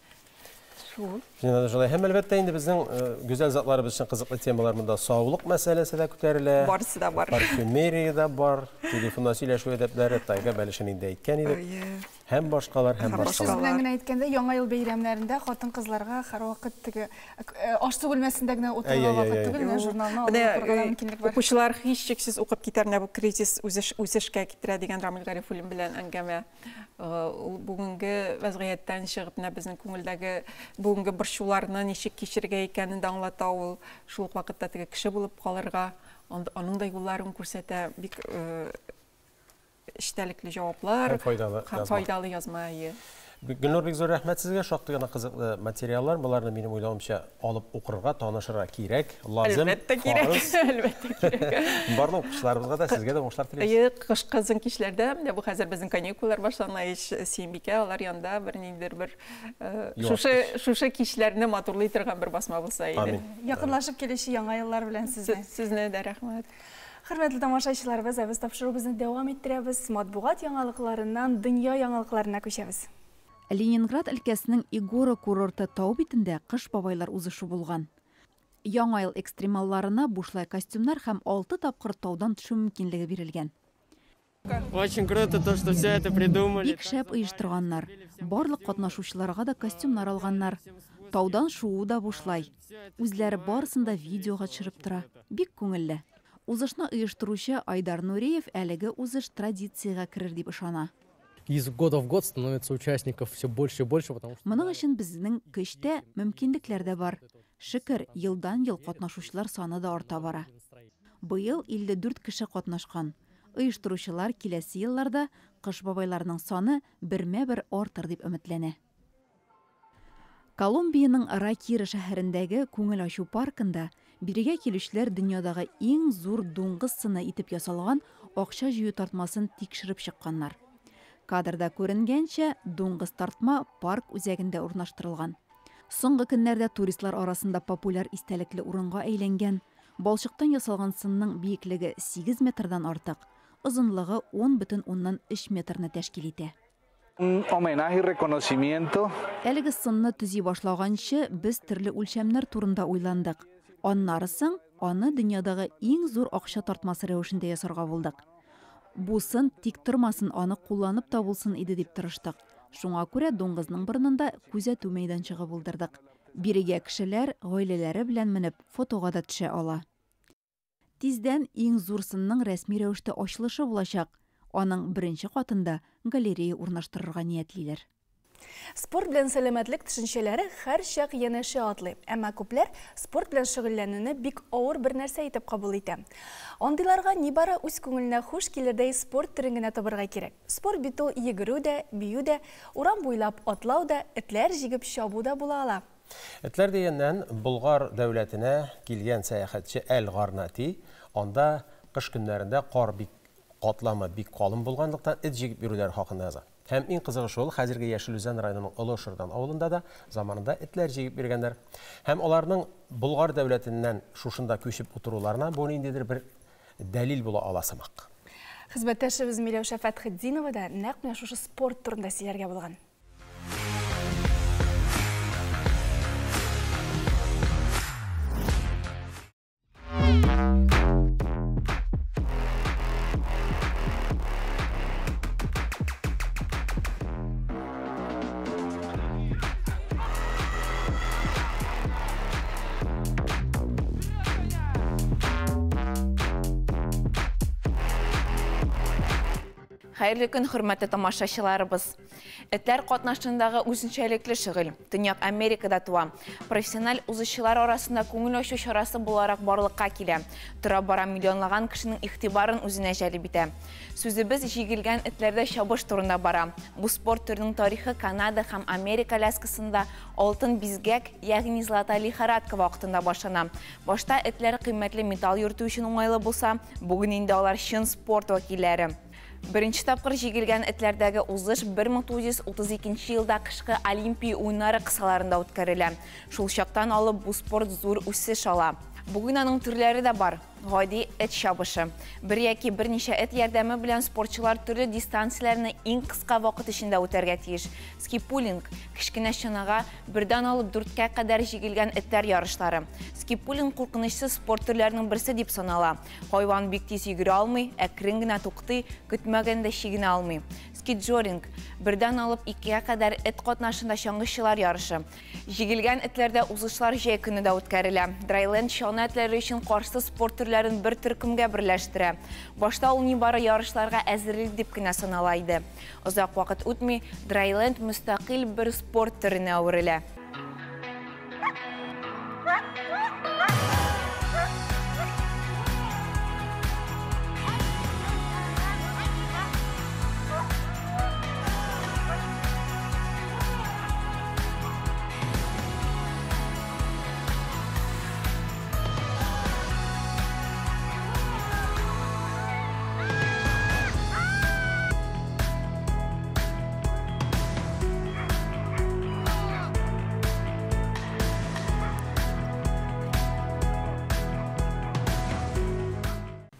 Шул. Чыннан да шулай. Һәм әлбәттә инде безнең гүзәл затларыбыз өчен кызыклы темалар монда саулык мәсьәләсе дә күтәрелә. Барысы да бар. Парфюмерия дә бар, телефоннан сөйләшү әдәпләре, тайга бәлешен инде әйткән идек. Һәм башкалар, һәм башкалар. Сүз белән генә әйткәндә, Яңа ел бәйрәмнәрендә хатын-кызларга һәрвакыт теге аш-су бүлмәсендә генә утырырга вакыт түгел, менә журналны алып укырга да мөмкинлек бар. Укучылар һичшиксез укып китәр, менә бу кризис үсешкә китерә дигән Рамил Гарифуллин белән әңгәмә. Ул бүгенге вәзгыятьтән чыгып, менә безнең күңелдәге бүгенге борчуларны ничек кичерергә икәнен дә аңлата ул. Шул ук вакытта теге кеше булып калырга, аның да юлларын күрсәтә. Бик эчтәлекле җаваплар, һәм файдалы язма. Гөлнур, бик зур рәхмәт сезгә, шактый гына кызыклы материаллар. Боларны минем уйлавымча алып укырга, танышырга кирәк, лазым, Әлбәттә кирәк, әлбәттә кирәк. Барлык укучыларыбызга да, сезгә дә уңышлар телибез. Әйе, кышкы озын кичләрдә, менә бу хәзер безнең каникуллар башлана ич, Сөембикә, алар янында бер ниндидер бер шушы кичләрне матурлый торган бер басма булса иде. Якынлашып килүче яңа еллар белән сезне. Сезне дә рәхмәт. Хөрмәтле тамашачыларыбыз, ә без тапшыруыбызны дәвам иттерәбез. Матбугат яңалыкларыннан дөнья яңалыкларына күчәбез. Ленинград өлкәсенең Игора курорты тау битендә кыш бабайлар узышы булган. Яңа ел экстремалларына бушлай костюмнар һәм 6 тапкыр таудан төшү мөмкинлеге бирелгән. Очень круто то, что все это придумали. Бик шәп оештырганнар. Барлык катнашучыларга да костюмнар алганнар. Таудан шуу да бушлай. Үзләре барысын да видеога төшереп тора. Бик күңелле. Узышны оештыручы Айдар Нуриев әлеге узыш традициягә керер дип ышана. Из года в год становится участников все больше и больше, потому что Моның өчен безнең көч тә, мөмкинлекләр дә бар. Шөкер, елдан-ел катнашучылар саны да арта бара. Быел 54 кеше катнашкан. Оештыручылар киләсе елларда кыш бабайларының саны бермә-бер артыр дип өметләнә. Колумбиянең Ракира шәһәрендәге күңел ачу паркында бирегә килүчеләр дөньядагы иң зур дуңгыз сыны итеп ясалган акча җыю тартмасын тикшереп чыкканнар. Кадрда күренгәнчә, дуңгыз тартма парк үзәгендә урнаштырылган. Соңгы көннәрдә туристлар арасында популяр истәлекле урынга әйләнгән. Балчыктан ясалган сынның биеклеге 8 метрдан артык, озынлыгы 10,3 метрны тәшкил итә. Un homenaje y reconocimiento. Әлеге сынны төзи башлаганчы без төрле үлчәмнәр турында уйландык. Аннары соң аны дөньядагы иң зур акча тартмасы рәвешендә ясарга булдык. Бу сын тик тормасын, аны кулланып та булсын иде дип тырыштык. Шуңа күрә дуңгызның борынында күзәтү мәйданчыгы булдырдык. Бирегә кешеләр гаиләләре белән менеп фотога да төшә ала. Тиздән иң зур сынның рәсми рәвештә ачылышы булачак. Аның беренче катында галерея урнаштырырга ниятлиләр. Спорт белән сәламәтлек төшенчәләре һәрчак янәшә атлый. Әмма күпләр спорт белән шөгыльләнүне бик авыр бер нәрсә итеп кабул итә. Андыйларга нибары үз күңеленә хуш килердәй спорт төрен генә табырга кирәк. Спорт бит ул йөгерү дә, бию дә, урам буйлап атлау да, этләр җигеп чабу да була ала. Этләр дигәннән Болгар дәүләтенә килгән сәяхәтче Әл-Гарнати анда кыш көннәрендә кар бик катламы бик калын булганлыктан эт җигеп йөрүләр хакында яза. Һәм иң кызыгы шул, хәзерге Яшел Үзән районының Олы Шырдан авылында да заманында этләр җигеп йөргәннәр. Һәм аларның Болгар дәүләтеннән шушында күчеп утыруларына бу ниндидер бер дәлил була ала сымак. Хезмәттәшебез Миләүшә Фәтхетдинова да нәкъ менә шушы спорт турында сөйләргә булган. Хәерле көн, хөрмәтле тамашачыларыбыз. Этләр катнашындагы үзенчәлекле шөгыль Төньяк Америкада туа. Профессиональ узышчылар арасында күңел ачу чарасы буларак барлыкка килә. Тора-бара миллионлаган кешенең игътибарын үзенә җәлеп итә. Сүзебез җигелгән этләрдә чабыш турында бара. Бу спорт төренең тарихы Канада һәм Америка Аляскасында алтын бизгәк, ягъни золотая лихорадка вакытында башлана. Башта этләр кыйммәтле металл йөртү өчен уңайлы булса, бүген инде алар чын спорт вәкилләре. Беренче тапкыр җигелгән этләрдәге узыш 1932 елда кышкы Олимпия уеннары кысаларында үткәрелә. Шул чактан алып бу спорт зур үсеш ала. Бүген аның төрләре дә бар. Гади эт чабышы. Бер яки берничә эт ярдәме белән спортчылар төрле дистанцияләрне иң кыска вакыт эчендә үтәргә тиеш. Скипулинг кечкенә чанага бердән алып 4кә кадәр җигелгән этләр ярышлары. Скипулинг куркынычсыз спорт төрләренең берсе дип санала. Хайван бик тиз йөгерә алмый, әкрен генә туктый, көтмәгәндә чигенә алмый. Скиджоринг, бердән алып икегә кадәр эт катнашында чаңгычылар ярышы. Җигелгән этләрдә узышлар җәй көне дә үткәрелә. Драйленд чана этләре өчен каршы спорт төрләрен бер төркемгә берләштерә. Башта ул нибары ярышларга әзерлек дип кенә санала иде. Озак вакыт үтми, драйленд мөстәкыйль бер спорт төренә әверелә.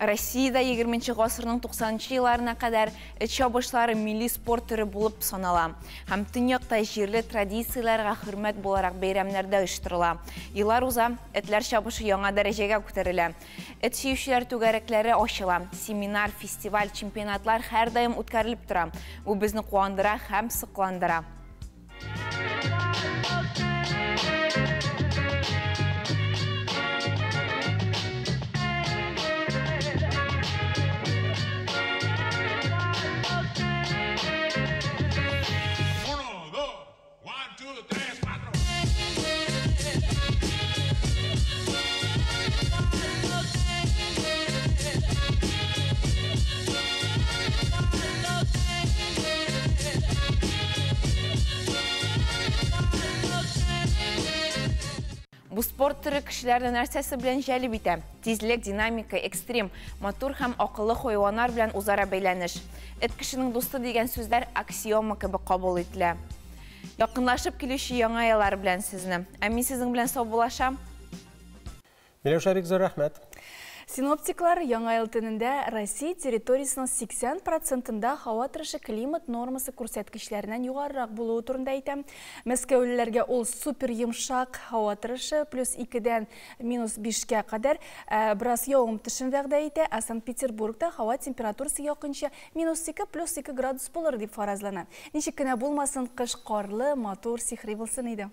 Россиядә 20 гасырның 90 елларына кадәр эт чабышлары милли спорт төре булып санала һәм төньякта җирле традицияләргә хөрмәт буларак бәйрәмнәрдә оештырыла. Еллар уза, этләр чабышы яңа дәрәҗәгә күтәрелә. Эт сөючеләр түгәрәкләре ачыла. Семинар, фестиваль, чемпионатлар һәрдаим үткәрелеп тора. Бу безне куандыра һәм сокландыра. Бу спорт төре кешеләрне нәрсәсе белән җәлеп итә? Тизлек, динамика, экстрим, матур һәм акыллы хайваннар белән үзара бәйләнеш. Эт кешенең дусты дигән сүзләр аксиома кебек кабул ителә. Якынлашып килүче яңа еллар белән сезне. Ә мин сезнең белән саубуллашам. Миләүшә, бик зур рәхмәт. Синоптиклар яңа ел төнендә Россия территориясенең 80%-ында һава торышы климат нормасы күрсәткечләреннән югарырак булуы турында әйтә. Мәскәүлеләргә ул супер йомшак һава торышы плюс 2-дән минус 5-кә кадәр бераз явым-төшем вәгъдә итә, ә Санкт-Петербургта һава температурасы якынча минус 2 плюс 2 градус булыр дип фаразлана. Ничек кенә булмасын, кыш карлы, матур, сихри булсын иде.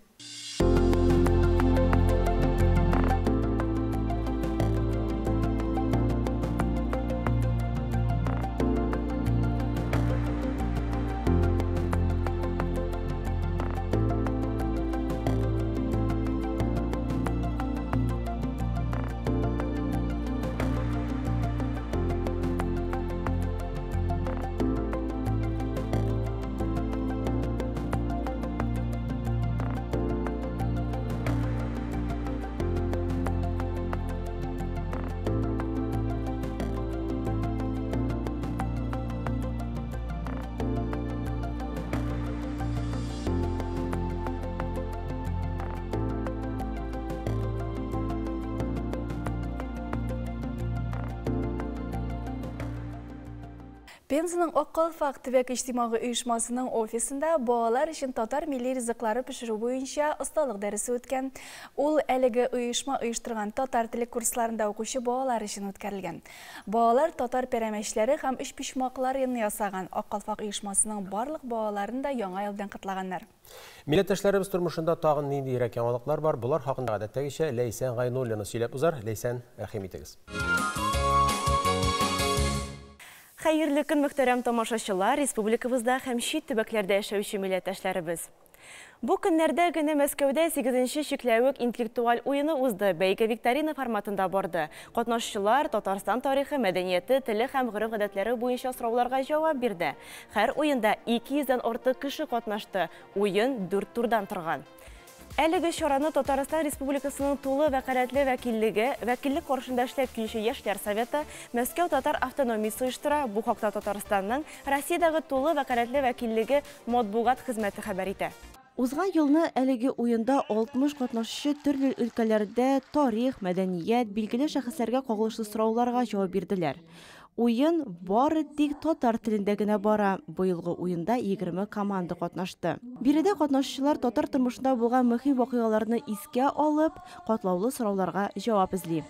Пензаның Ак калфак төбәк иҗтимагый оешмасының офисында балалар өчен татар милли ризыклары пешерү буенча осталык дәресе үткән. Ул әлеге оешма оештырган татар теле курсларында укучы балалар өчен үткәрелгән. Балалар татар пәрәмәчләре һәм өчпочмакларын ясаган. Ак калфак оешмасының барлык балаларын да яңа ел белән котлаганнар. Милләттәшләребез тормышында тагын ниндирәк яңалыклар бар? Болар хакында гадәттәгечә Ләйсән Гайнуллина сөйләп узар. Ләйсән, рәхим итегез. Хәерле көн, мөхтәрәм тамашачылар, республикабызда һәм чит төбәкләрдә яшәүче милләттәшләребез. Бу көннәрдә генә Мәскәүдә 8-нче чикләвек интеллектуаль уены узды. Бәйге викторина форматында барды. Катнашчылар Татарстан тарихы, мәдәнияте, теле һәм гореф-гадәтләре буенча сорауларга җавап бирде. Һәр уенда 200-дән артык кеше катнашты. Уен 4 турдан торган. Әлеге чараны Татарстан Республикасының тулы вәкаләтле вәкиллеге, вәкиллек каршында эшләп килүче Яшьләр советы, Мәскәү татар автономиясе оештыра. Бу хакта Татарстанның Россиядәге тулы вәкаләтле вәкиллеге матбугат хезмәте хәбәр итә. Узган елны әлеге уенда 60 катнашучы төрле өлкәләрдә тарих, мәдәният, билгеле шәхесләргә кагылышлы сорауларга җавап бирделәр. Уен бары тик татар телендә генә бара. Быелгы уенда 20 команда катнашты. Биредә катнашучылар татар тормышында булган мөһим вакыйгаларны искә алып, катлаулы сорауларга җавап эзли.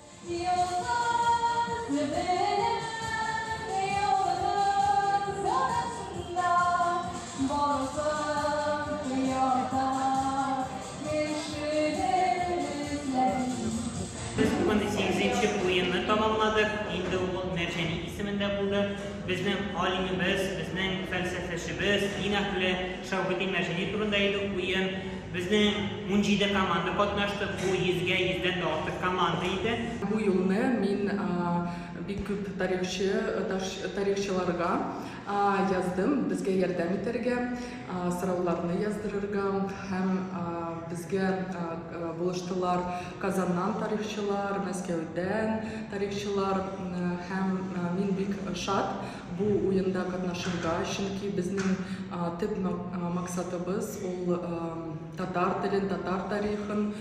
Мәрҗани исемендә булды. Безнең галимебез, безнең фәлсәфәчебез, дин әһле Шәүбетдин Мәрҗани турында иде уен. Безнең 17 команда катнашты, бу йөзгә йөздән дә артык команда иде. Бу юлны мин бик күп тарихчы, тарихчыларга яздым, безгә ярдәм итәргә, сорауларны яздырырга һәм безгә булыштылар Казаннан тарихчылар, Мәскәүдән тарихчылар һәм мин бик шат бу уенда катнашырга, чөнки безнең төп максатыбыз ул татар телен, татар тарихын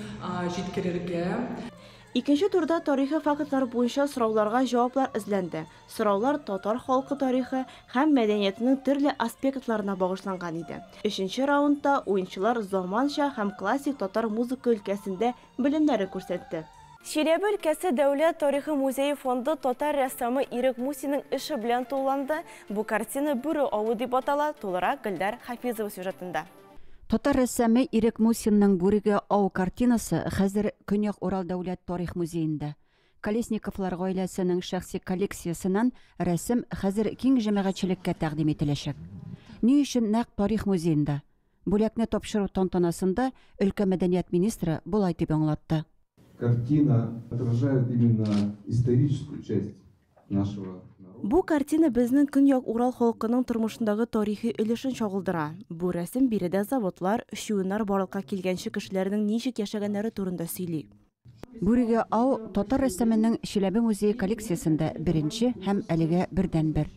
җиткерергә. Икенче турда тарихи фактлар буенча сорауларга җаваплар эзләнде. Сораулар татар халкы тарихы һәм мәдәниятенең төрле аспектларына багышланган иде. Өченче раундта уенчылар заманча һәм классик татар музыка өлкәсендә белемнәрен күрсәтте. Чиләбе өлкәсе дәүләт тарихы музее фонды татар рәссамы Ирек Мусинның эше белән тулыланды. Бу картина Бүре авы дип атала, тулырак Гөлдар Хафизова сюжетында. Татар рәссамы Ирек Мусинның Бүрегә ау картинасы хәзер Көньяк Урал дәүләт тарих музеенда. Колесниковлар гаиләсенең шәхси коллекциясеннән рәсем хәзер киң җәмәгатьчелеккә тәкъдим ителәчәк. Ни өчен нәкъ тарих музеенда? Бүләкне тапшыру тантанасында өлкә мәдәният министры болай дип аңлатты. Картина отражает именно историческую часть нашего Бу картина безнең Көньяк Урал халкының тормышындагы тарихи өлешен чагылдыра. Бу рәсем биредә заводлар, чуеннар барлыкка килгәнче кешеләрнең ничек яшәгәннәре турында сөйли. Бүрегә ау татар рәссамының Чиләбе музее коллекциясендә беренче һәм әлегә бердәнбер.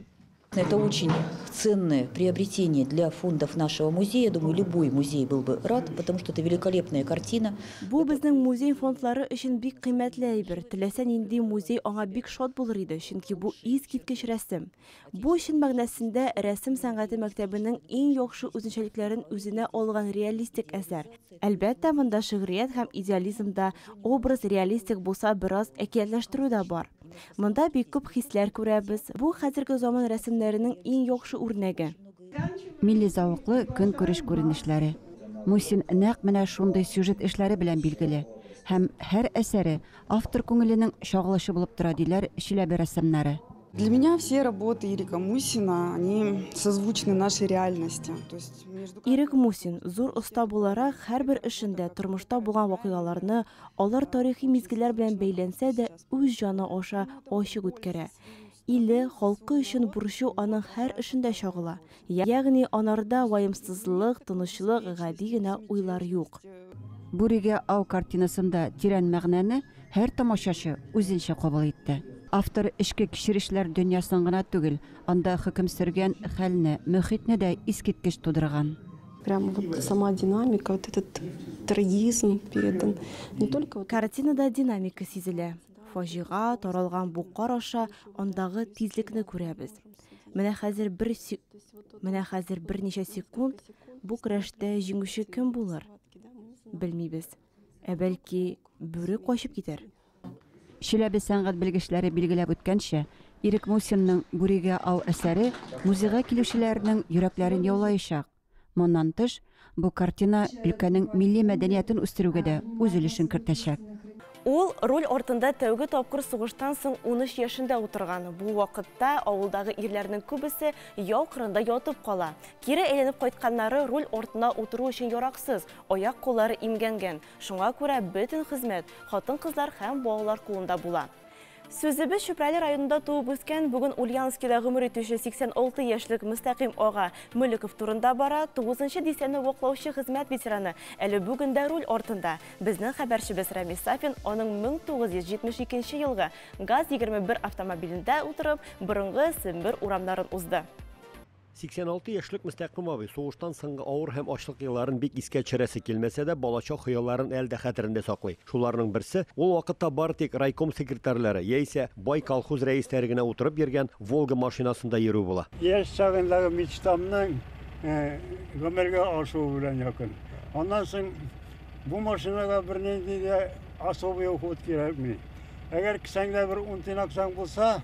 Это очень ценное приобретение для фондов нашего музея. Думаю, любой музей был бы рад, потому что это великолепная картина. Бу безнең музей фондлары өчен бик кыйммәтле әйбер. Теләсә нинди музей аңа бик шат булыр иде, чөнки бу искиткеч рәсем. Бу чын мәгънәсендә рәсем сәнгате мәктәбенең иң яхшы үзенчәлекләрен үзенә алган реалистик әсәр. Әлбәттә, монда шигърият һәм идеализм да, образ реалистик булса, бераз әкиятләштерү дә бар. Монда бик күп хисләр күрәбез. Бу хәзерге заман рәсемнәренең иң яхшы үрнәге. Милли зәвыклы көнкүреш күренешләре. Мусин нәкъ менә шундый сюжет эшләре белән билгеле. Һәм һәр әсәре автор күңеленең чагылышы булып тора, диләр Чиләбе рәссамнары. Для меня все работы Ирека Мусина, они созвучны нашей реальности. То есть между Ирек Мусин, зур оста буларак, һәрбер эшендә тормышта булган вакыйгаларны, алар тарихи мизгелләр белән бәйләнсә дә, үз җаны аша ачык үткәрә. Иле, халкы өчен бурычы аның һәр эшендә чагыла. Ягъни анарда ваемсызлык, тынычлык, гади генә уйлар юк. Бүрегә ау картинасында тирән мәгънәне һәр тамашачы үзенчә кабул итте. Автор эчке кичерешләр дөньясын гына түгел, анда хөкем сөргән хәлне, мөхитне дә искиткеч тудырган. Прям вот сама динамика, вот этот трагизм передан. Не только вот Картинада динамика сизелә. Фаҗига таралган бу кар аша андагы тизлекне күрәбез. Менә хәзер бер менә хәзер берничә секунд бу көрәштә җиңүче кем булыр? Белмибез. Ә бәлки бүре качып китәр. Чиләбе сәнгать белгечләре билгеләп үткәнчә, Ирек Мусинның Бүрегә ау әсәре музейга килүчеләрнең йөрәкләрен яулаячак. Моннан тыш, бу картина өлкәнең милли мәдәниятен үстерүгә дә үз өлешен кертәчәк. Ул руль артында тәүге тапкыр сугыштан соң 13 яшендә утырган. Бу вакытта авылдагы ирләрнең күбесе яу кырында ятып кала. Кире әйләнеп кайтканнары руль артына утыру өчен яраксыз, аяк куллары имгәнгән. Шуңа күрә бөтен хезмәт хатын-кызлар һәм балалар кулында була. Сүзебез Чүпрәле районында туып үскән, бүген Ульяновскида гомер итүче 86 яшьлек Мөстәкыйм ага Мөлеков турында бара. 9нчы дистәне ваклаучы хезмәт ветераны әле бүген дә руль артында. Безнең хәбәрчебез Рамис Сафин аның 1972 елгы ГАЗ-21 автомобилендә утырып, борынгы Сембер урамнарын узды. 86 яшьлек Мөстәкыйм абый сугыштан соңгы авыр һәм ачлык елларын бик искә төшерәсе килмәсә дә, балачак хыялларын әле дә хәтерендә саклый. Шуларның берсе ул вакытта бары тик райком секретарьлары яисә бай колхоз рәисләре генә утырып йөргән Волга машинасында йөрү була. Яшь чагындагы мечтамның гомергә ашуы белән якын. Аннан соң бу машинага бернинди дә особый уход кирәкми. Әгәр кесәңдә бер 10 тиен акчаң булса,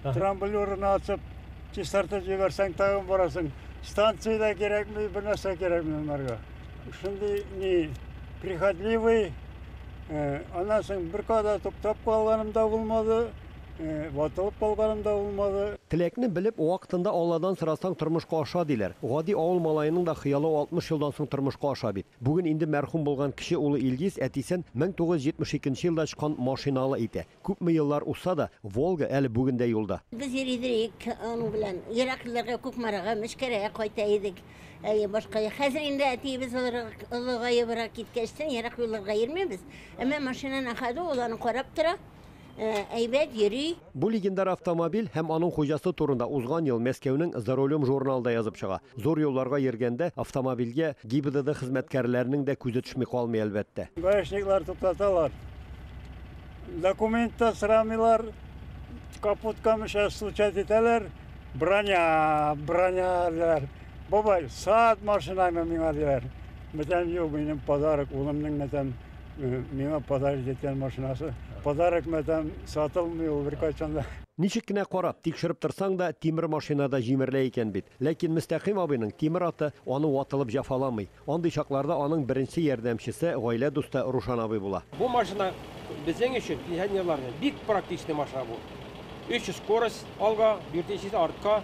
трамблерны ачып чистартып җибәрсәң тагын барасың. Станция да кирәкми, бер нәрсә кирәкми аларга. Шундый ни прихотливый, аннан соң бер када туктап калганым да булмады. Ватылып калганым да булмады. Теләкне белеп, вакытында Алладан сорасаң, тормышка аша, диләр. Гади авыл малаеның да хыялы 60 елдан соң тормышка аша бит. Бүген инде мәрхүм булган кече улы Илгиз әтисен 1972 елда чыккан машиналы итә. Күпме еллар узса да, Волга әле бүген дә юлда. Без йөри идек аның белән. Ерак юлларга, Кукмарага, Мөшкәрәгә кайта идек. Әйе, башка. Хәзер инде әтиебез олыгаебрак киткәчтен, ерак юлларга йөрмибез. Әмма машина на ходу, ул аны карап тора. Әйбәт йөри. Бу легендар автомобиль һәм аның хуҗасы турында узган ел Мәскәүнең За рулем журналында язып чыга. Зур юлларга йөргәндә автомобильгә ГИБДД хезмәткәрләренең дә күзе төшми калмый, әлбәттә. Гаишниклар туктаталар. Документ та сорамыйлар, капотка мешә стучать итәләр. Броня, броня диләр. Бабай, сат машинаңны миңа диләр. Мәтәм, юк, минем подарок, улымның мәтәм миңа подарок иткән машинасы. Подарок мәтәм сатылмый ул беркайчан да. Ничек кенә карап, тикшереп торсаң да, тимер машина да җимерелә икән бит. Ләкин Мөстәкыйм абыйның тимер аты аны ватылып җәфаламый. Андый чакларда аның беренче ярдәмчесе гаилә дусты Рушан абый була. Бу машина безнең өчен, пенсионерларның, бик практичный машина бу. Өч скорость алга, дүртенчесе артка.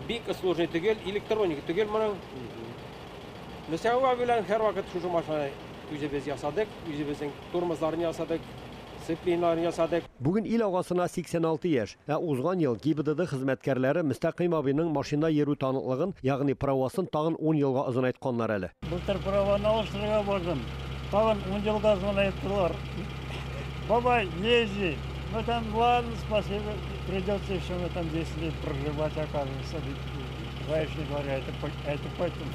Бик сложный түгел, электроника түгел моның. Мөстәкыйм абый белән һәрвакыт шушы машинаны үзебез ясадык, үзебезнең тормозларын ясадык, сцеплениеларын ясадык. Бүген ил агасына 86 яшь, ә узган ел ГИБДД хезмәткәрләре Мөстәкыйм абыйның машина йөрү таныклыгын, ягъни правасын тагын 10 елга озынайтканнар әле. Былтыр праваны алыштырырга бардым. Тагын 10 елга озынайттылар. Бабай, езди. Ну там, ладно, спасибо, придется еще в этом 10 лет проживать, оказывается. Гаишник говоря, это поэтому.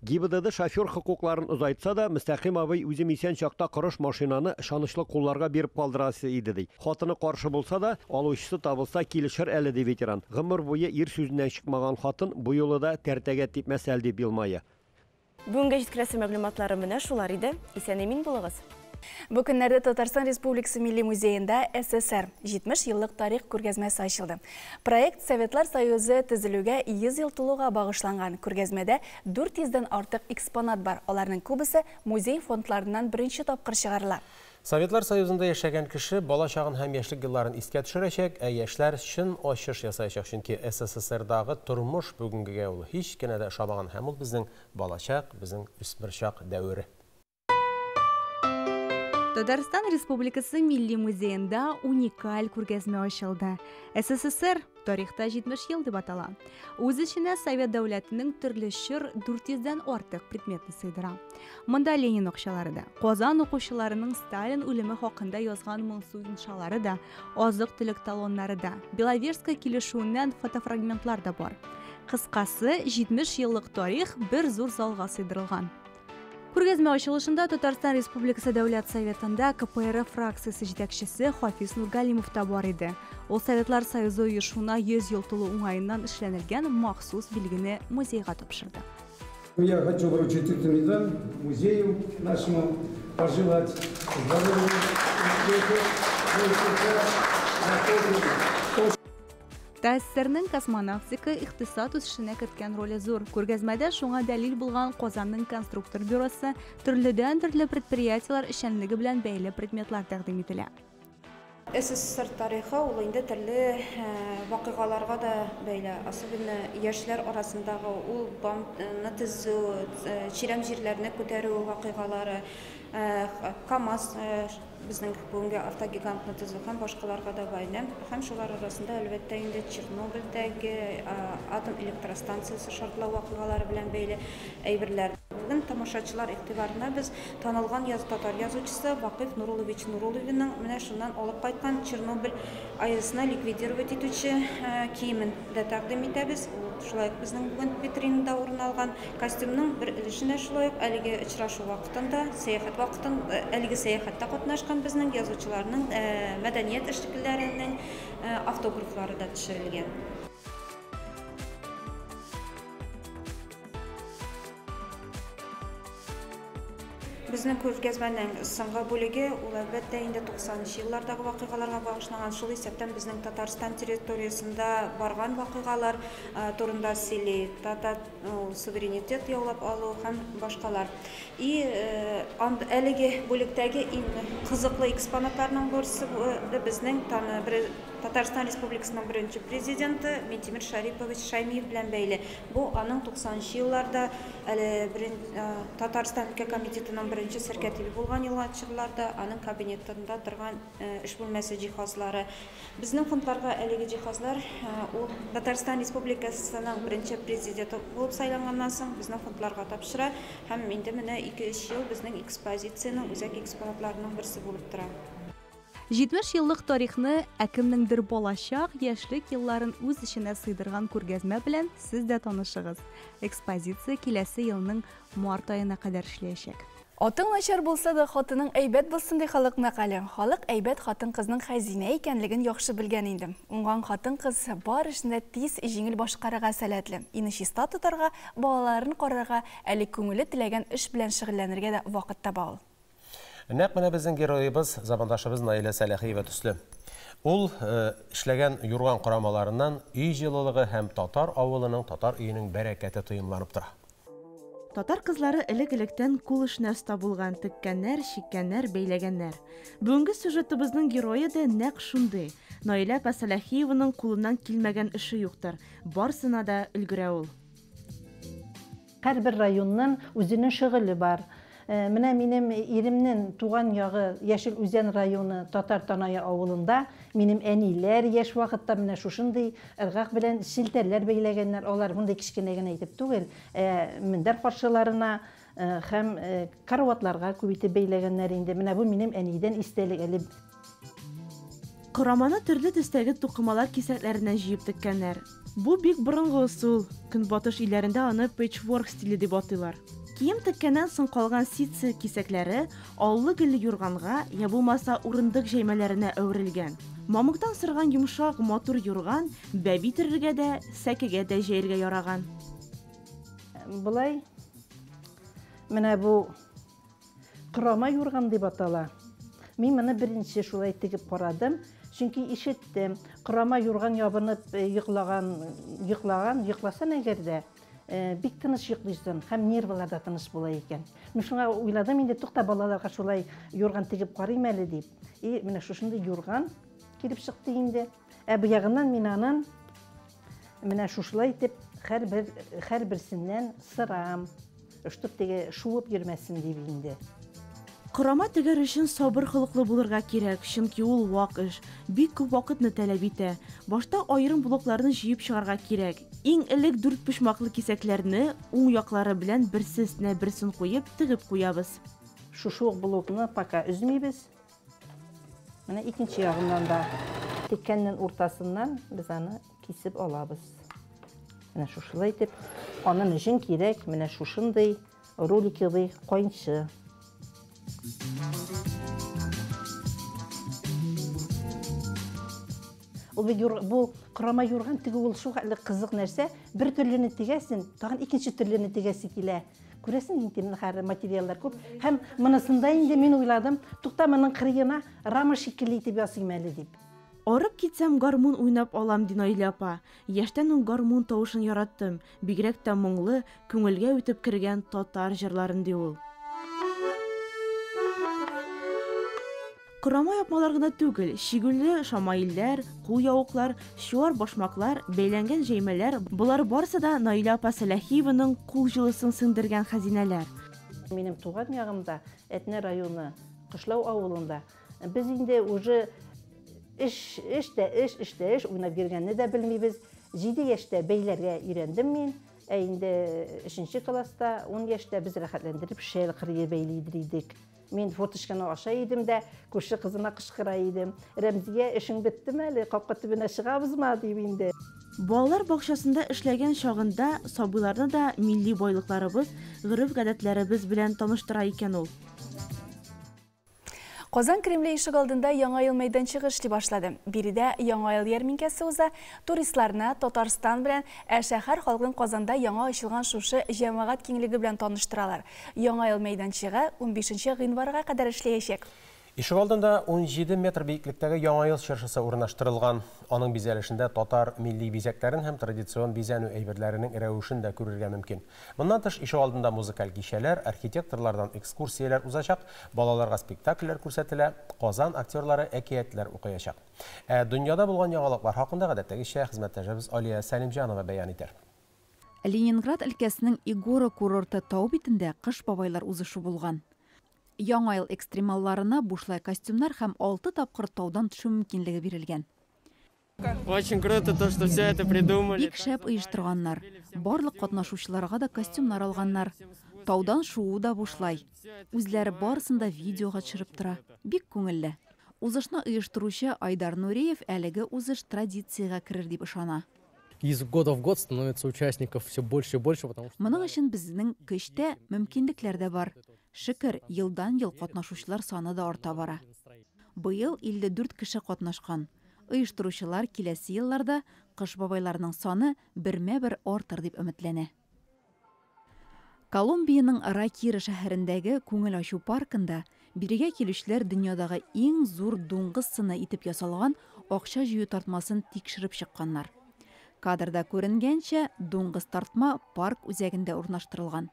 ГИБДД шофер хокукларын озайтса да, Мөстәкыйм абый үзем исән чакта корыш машинаны ышанычлы кулларга биреп калдырасы иде ди. Хатыны каршы булса да, алучысы табылса килешер әле ди ветеран. Гомер буе ир сүзеннән чыкмаган хатын бу юлы да тәртәгә типмәс әле дип елмая. Бүгенгә җиткерәсе мәгълүматлары менә шулар иде. Исән-имин булыгыз. Бу көннәрдә Татарстан Республикасы Милли музеенда СССР 70 еллык тарих күргәзмәсе ачылды. Проект Советлар Союзы төзелүгә 100 ел тулуга багышланган. Күргәзмәдә 400дән артык экспонат бар. Аларның күбесе музей фондларыннан беренче тапкыр чыгарыла. Советлар Союзында яшәгән кеше бала чагын һәм яшьлек елларын искә төшерәчәк, ә яшьләр чын ачыш ясаячак, чөнки СССРдагы тормыш бүгенгегә ул һич кенә дә ошамаган һәм ул безнең балачак, безнең үсмерчак дәвере. Татарстан Республикасы Милли музеенда уникаль күргәзмә ачылды. СССР тарихта 70 ел дип атала. Үз эченә Совет дәүләтенең төрле чор 400дән артык предметны сыйдыра. Монда Ленин акчалары да, Казан укучыларының Сталин үлеме хакында язган моңсу иншалары да, азык-төлек талоннары да, Беловежская килешүеннән фотофрагментлар да бар. Кыскасы, 70 еллык тарих бер зур залга сыйдырылган. Күргәзмә ачылышында Татарстан Республикасы Дәүләт Советында КПРФ фракциясе җитәкчесе Хафиз Нургалимов та бар иде. Ул Советлар Союзы оешуына 100 ел тулу уңаеннан эшләнелгән махсус билгене музейга тапшырды. Я хочу вручить эту медаль музею нашему, пожелать здоровья, успехов, ТАССРның космонавтика икътисад үсешенә керткән роле зур. Күргәзмәдә шуңа дәлил булган Казанның конструктор бюросы төрледән-төрле предприятиеләр эшчәнлеге белән бәйле предметлар тәкъдим ителә. СССР тарихы ул инде төрле вакыйгаларга да бәйле. Особенно яшьләр арасындагы ул бомбаны төзү, чирәм җирләрне күтәрү вакыйгалары, КАМАЗ безнең бүгенге автогигантны төзү һәм башкаларга да бәйле. Һәм шулар арасында әлбәттә инде Чернобыльдәге атом электростанциясе шартлау вакыйгалары белән бәйле әйберләр. Бүген тамашачылар игътибарына без танылган татар язучысы Вакыйф Нуруллович Нурулловның менә шуннан алып кайткан Чернобыль АЭСны ликвидировать итүче киемен дә тәкъдим итәбез. Ул шулай ук безнең бүген витринада урын алган костюмның бер өлешенә шулай ук әлеге очрашу вакытында, сәяхәт вакытын, әлеге сәяхәттә катнашкан безнең язучыларның, мәдәният эшлеклеләренең автографлары да төшерелгән. Безнең күргәзмәнең соңгы бүлеге ул әлбәттә инде 90нчы еллардагы вакыйгаларга багышланган, шул исәптән безнең Татарстан территориясендә барган вакыйгалар турында сөйли, татар суверенитет яулап алу һәм башкалар. И әлеге бүлектәге иң кызыклы экспонатларның берсе безнең Татарстан Республикасының беренче президенты Минтимер Шарипович Шаймиев белән бәйле. Бу аның 90 нчы елларда әле Татарстан өлкә комитетының беренче сәркәтибе булган чорларда аның кабинетында торган эш бүлмәсе җиһазлары. Безнең фондларга әлеге җиһазлар ул Татарстан Республикасының беренче президенты булып сайланганнан соң безнең фондларга тапшыра һәм инде менә 2-3 ел безнең экспозициянең үзәк экспонатларының берсе булып тора. 70 еллык тарихны, ә кемнеңдер балачак, яшьлек елларын үз эченә сыйдырган күргәзмә белән сез дә танышыгыз. Экспозиция киләсе елның март аена кадәр эшләячәк. Атың начар булса да, хатының әйбәт булсын, ди халык мәкале. Халык әйбәт хатын-кызның хәзинә икәнлеген яхшы белгән инде. Уңган хатын-кыз бар эшне тиз, җиңел башкарырга сәләтле. Өйне чиста тотарга, балаларын карарга, әле күңеле теләгән эш белән шөгыльләнергә дә вакыт таба ул. Нәкъ менә безнең героебыз, замандашыбыз Наилә Сәләхиева төсле. Ул эшләгән юрган корамаларыннан өй җылылыгы һәм татар авылының, татар өенең бәрәкәте тоемланып тора. Татар кызлары элек-электән кул эшенә оста булган, теккәннәр, чиккәннәр, бәйләгәннәр. Бүгенге сюжетыбызның герое дә нәкъ шундый. Наилә апа Сәләхиеваның кулыннан килмәгән эше юктыр, барысына да өлгерә ул. Һәрбер районның үзенең шөгыле бар. Менә минем иремнең туган ягы Яшел Үзән районы Татар Танае авылында минем әниләр яшь вакытта менә шушындый ыргак белән челтәрләр бәйләгәннәр. Алар мондый кечкенә генә итеп түгел, ә мендәр каршыларына һәм караватларга күп итеп бәйләгәннәр инде. Менә бу минем әнидән истәлек әле. Кораманы төрле төстәге тукымалар кисәкләреннән җыеп теккәннәр. Бу бик борынгы ысул, Көнбатыш илләрендә аны пэтчворк стиле дип атыйлар. Кием теккәннән соң калган ситсы кисәкләре аллы-гөлле юрганга, я булмаса урындык җәймәләренә әверелгән. Мамыктан сырган йомшак, матур юрган бәби төрергә дә, сәкегә дә җәергә яраган. Болай менә бу Корама юрган дип атала. Мин моны беренче шулай тегеп карадым, чөнки ишеттем, корама юрган ябынып йоклаган, йоклаган, йокласан әгәр дә, бик тыныч йоклыйсың һәм нервылар да тыныч була икән. Мин шуңа уйладым инде, тукта, балаларга шулай юрган тегеп карыйм әле дип. И менә шушындый юрган килеп чыкты инде. Ә бу ягыннан мин анын менә шушылай итеп һәрбер, һәрберсеннән сырам. Штоп теге шуып йөрмәсен дип инде. Корама тегәр өчен сабыр холыклы булырга кирәк, чөнки ул вак эш, бик күп вакытны таләп итә. Башта аерым блокларны җыеп чыгарга кирәк. Иң элек дүртпочмаклы кисәкләрне уң яклары белән берсе өстенә берсен куеп, тегеп куябыз. Шушы ук блокны пока өзмибез. Менә икенче ягыннан да теккәннең уртасыннан без аны кисеп алабыз. Менә шушылай итеп, аның өчен кирәк менә шушындый роликовый кайчы. Ул бит юр, бу корама юрган тегү ул шул хәтле кызык нәрсә. Бер төрлене тегәсең, тагын икенче төрлене тегәсе килә. Күрәсең инде, менә материаллар күп. Һәм монысында инде мин уйладым, тукта, моның кырыена рама шикелле итеп ясыйм әле дип. Арып китсәм, гармун уйнап алам, ди Наилә апа. Яшьтән үк гармун тавышын яраттым, бигрәк тә моңлы, күңелгә үтеп кергән татар җырларын, ди ул. Корама япмалар гына түгел, чигүле шамаилләр, кулъяулыклар, чуар башмаклар, бәйләнгән җәймәләр, болар барысы да Наилә апа Сәләхиеваның кул җылысын сеңдергән хәзинәләр. Минем туган ягымда, Әтнә районы, Кышлау авылында, без инде уже эш, эш тә эш, эш тә эш, уйнап йөргәнне дә белмибез. 7 яшьтә бәйләргә өйрәндем мин, ә инде өченче класста, 10 яшьтә без рәхәтләндереп шәл кырые бәйли идек. Мин форточканы аша идем дә, күрше кызына кычкыра идем. Рәмзия, эшең беттеме әле, капка төбенә чыгабызмы, дип инде. Балалар бакчасында эшләгән чагында сабыйларны да милли байлыкларыбыз, гореф-гадәтләребез белән таныштыра икән ул. Казан Кремле ишегалдында Яңа ел мәйданчыгы эшли башлады. Биредә Яңа ел ярминкәсе уза. Туристларны Татарстан белән, ә шәһәр халкын Казанда яңа ачылган шушы җәмәгать киңлеге белән таныштыралар. Яңа ел мәйданчыгы 15 гыйнварга кадәр эшләячәк. Ишегалдында 17 метр биеклектәге Яңа ел чыршысы урнаштырылган. Аның бизәлешендә татар милли бизәкләрен һәм традицион бизәнү әйберләренең рәвешен дә күрергә мөмкин. Моннан тыш, ишегалдында музыкаль кичәләр, архитекторлардан экскурсияләр узачак, балаларга спектакльләр күрсәтелә, Казан актерлары әкиятләр укыячак. Ә дөньяда булган яңалыклар хакында гадәттәгечә хезмәттәшебез Алия Сәлимҗанова бәян итәр. Ленинград өлкәсенең Игора курорты тау битендә Кыш бабайлар узышы булган. Яңа ел экстремалларына бушлай костюмнар һәм 6 тапкыр таудан төшү мөмкинлеге бирелгән. Очень круто то, что все это придумали. Бик шәп оештырганнар. Барлык катнашучыларга да костюмнар алганнар. Таудан шуу да бушлай. Үзләре барысын да видеога төшереп тора. Бик күңелле. Узышны оештыручы Айдар Нуриев әлеге узыш традициягә керер дип ышана. Из года в год становится участников все больше и больше, потому что Моның өчен безнең көч тә, мөмкинлекләр дә бар. Шөкер, елдан-ел катнашучылар саны да арта бара. Быел 54 кеше катнашкан. Оештыручылар киләсе елларда Кыш бабайларының саны бермә-бер артыр дип өметләнә. Колумбиянең Ракира шәһәрендәге күңел ачу паркында бирегә килүчеләр дөньядагы иң зур дуңгыз сыны итеп ясалган акча җыю тартмасын тикшереп чыкканнар. Кадрда күренгәнчә, дуңгыз тартма парк үзәгендә урнаштырылган.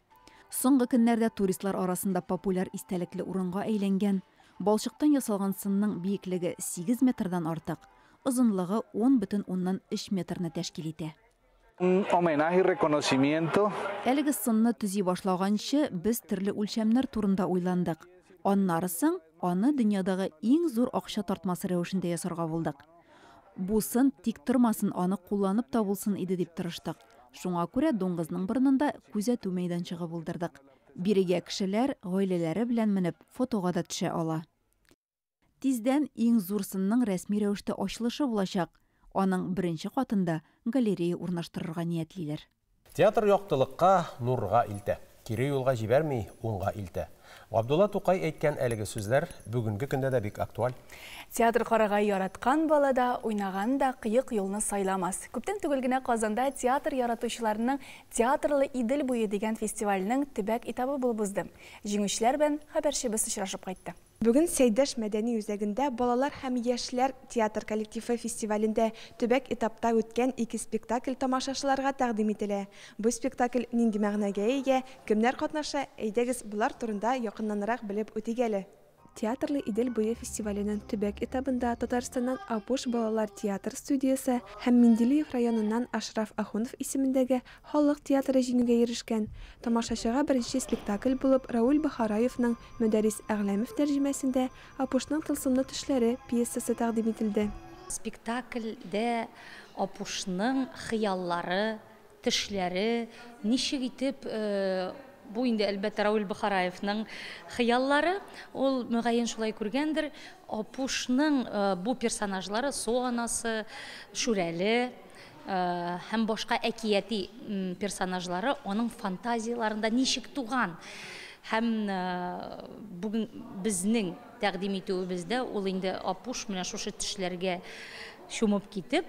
Соңгы көннәрдә туристлар арасында популяр истәлекле урынга әйләнгән. Балчыктан ясалган сынның биеклеге 8 метрдан артык, озынлыгы 10,3 метрны тәшкил итә. Un homenaje y reconocimiento. Әлеге сынны төзи башлаганчы без төрле үлчәмнәр турында уйландык. Аннары соң аны дөньядагы иң зур акча тартмасы рәвешендә ясарга булдык. Бу сын тик тормасын, аны кулланып та булсын иде дип тырыштык. Шуңа күрә дуңгызның борынында күзәтү мәйданчыгы булдырдык. Бирегә кешеләр гаиләләре белән менеп фотога да төшә ала. Тиздән иң зур сынның рәсми рәвештә ачылышы булачак. Аның беренче катында галерея урнаштырырга ниятлиләр. Театр яктылыкка, нурга илтә. Кире юлга җибәрми, уңга илтә. Габдулла Тукай әйткән әлеге сүзләр бүгенге көндә дә бик актуаль. Театр карарга яраткан бала да, уйнаган да кыек юлны сайламас. Күптән түгел генә Казанда театр яратучыларының Театрлы Идел буе дигән фестивальнең төбәк этабы булып узды. Җиңүчеләр белән хәбәрчебез очрашып кайтты. Бүген Сәйдәш мәдәни үзәгендә балалар һәм яшьләр театр коллективы фестивалендә төбәк этапта үткән ике спектакль тамашачыларга тәкъдим ителә. Бу спектакль нинди мәгънәгә ия, кемнәр катнаша, әйдәгез болар турында якыннанрак белеп үтик әле. Театрлы Идел буе фестиваленең төбәк этабында Татарстаннан Апуш балалар театр студиясе һәм Менделеев районыннан Ашраф Ахунов исемендәге халык театры җиңүгә ирешкән. Тамашачыга беренче спектакль булып Рауль Бохараевның Мөдәррис Әгъләмов тәрҗемәсендә Апушның тылсымлы төшләре пьесасы тәкъдим ителде. Спектакльдә Апушның хыяллары, төшләре ничек итеп бу инде әлбәттә Рауль Бохараевның хыяллары, ул мөгаен шулай күргәндер. Апушның бу персонажлары Су анасы, Шүрәле һәм башка әкияти персонажлары аның фантазияларында ничек туган. Һәм бүген безнең тәкъдим итүебездә ул инде Апуш менә шушы төшләргә чумып китеп,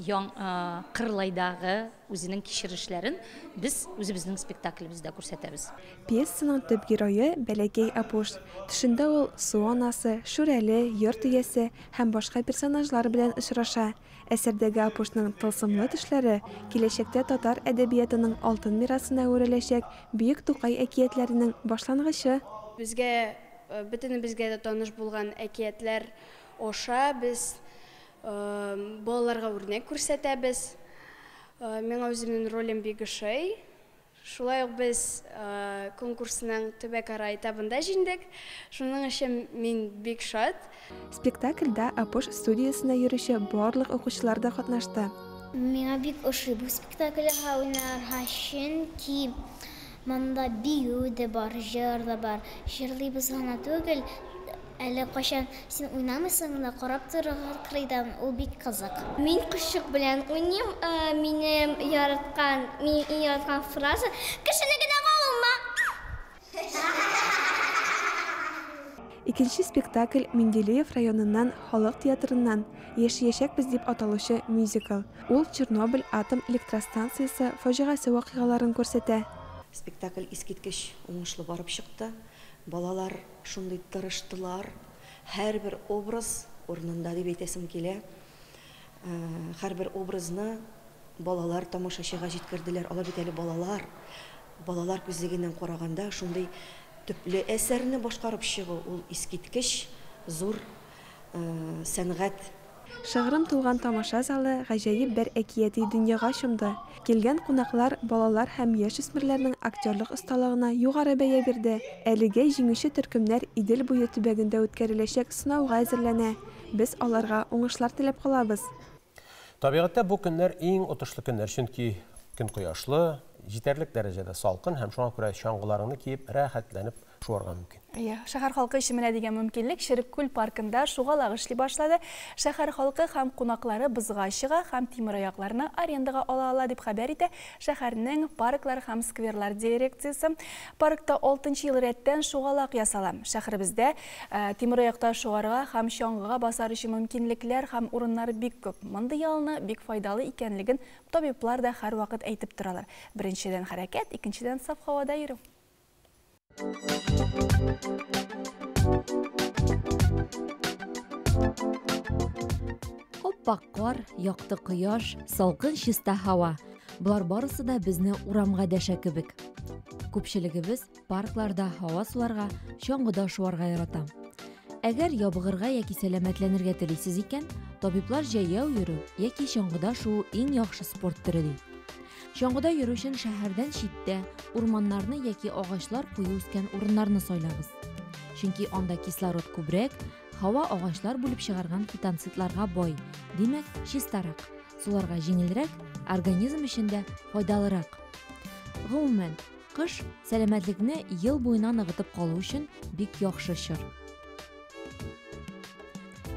Кырлайдагы үзенең кичерешләрен без үзебезнең спектаклебездә күрсәтәбез. Пьесаның төп герое Бәләкәй Апуш. Төшендә ул Су анасы, Шүрәле, йорт иясе һәм башка персонажлар белән очраша. Әсәрдәге Апушның тылсымлы төшләре киләчәктә татар әдәбиятының алтын мирасына әвереләчәк Бөек Тукай әкиятләренең башлангычы. Безгә, бөтенебезгә дә таныш булган әкиятләр аша без балаларга үрнәк күрсәтәбез. Миңа үземнең ролем бик ошый. Шулай ук без конкурсның төбәкара этабында җиңдек. Шуның өчен мин бик шат. Спектакльдә Апуш студиясенә йөрүче барлык укучылар да катнашты. Миңа бик ошый бу спектакльгә уйнарга, чөнки монда бию дә бар, җыр да бар. Җырлыйбыз гына түгел, әле кайчан син уйнамыйсың да карап торырга кырыйдан, ул бик кызык. Мин кошчык белән уйныйм. Минем яраткан, мин иң яраткан фраза кешене генә калма. Икенче спектакль Менделеев районыннан халык театрыннан Яшәячәкбез дип аталучы мюзикл. Ул Чернобыль атом электростанциясе фаҗигасе вакыйгаларын күрсәтә. Спектакль искиткеч уңышлы барып чыкты. Балалар шундый тырыштылар. Һәрбер образ урынында дип әйтәсем килә. Һәрбер образны балалар тамашачыга җиткерделәр. Алар бит әле балалар. Балалар күзлегеннән караганда шундый төпле әсәрне башкарып чыгу ул искиткеч зур сәнгать. Шыгрым тулган тамаша залы гаҗәеп бер әкияти дөньяга чумды. Килгән кунаклар балалар һәм яшүсмерләрнең актерлык осталыгына югары бәя бирде. Әлегә җиңүче төркемнәр Идел буе төбәгендә үткәреләчәк сынауга әзерләнә. Без аларга уңышлар теләп калабыз. Табигатьтә бу көннәр иң отышлы көннәр, чөнки көн кояшлы, җитәрлек дәрәҗәдә салкын һәм шуңа күрә чаңгыларыңны киеп, рәхәтләнеп шуарга мөмкин. Әйе, шәһәр халкы өчен менә дигән мөмкинлек Черек күл паркында шугалак эшли башлады. Шәһәр халкы һәм кунаклары бозга чыга һәм тимераякларны арендага ала ала, дип хәбәр итә шәһәрнең парклар һәм скверлар дирекциясе. Паркта алтынчы ел рәттән шугалак ясала. Шәһәребездә тимераякта шуарга һәм чаңгыга басар өчен мөмкинлекләр һәм урыннар бик күп. Мондый ялны бик файдалы икәнлеген табиблар да һәрвакыт әйтеп торалар. Беренчедән хәрәкәт, икенчедән саф һавада йөрү. Аппак кар, якты кояш, салкын чиста һава. Болар барысы да безне урамга дәшә кебек. Күпчелегебез паркларда һава суларга, чаңгыда шуарга ярата. Әгәр ябыгырга яки сәламәтләнергә телисез икән, табиблар җәяү йөрү яки чаңгыда шуу иң яхшы спорт төре ди. Чаңгыда йөрү өчен шәһәрдән читтә, урманнарны яки агачлар куе үскән урыннарны сайлагыз. Чөнки анда кислород күбрәк, һава агачлар бүлеп чыгарган фитонцидларга бай, димәк, чистарак, суларга җиңелрәк, организм өчен дә файдалырак. Гомумән, кыш сәламәтлекне ел буена ныгытып калу өчен бик яхшы чор.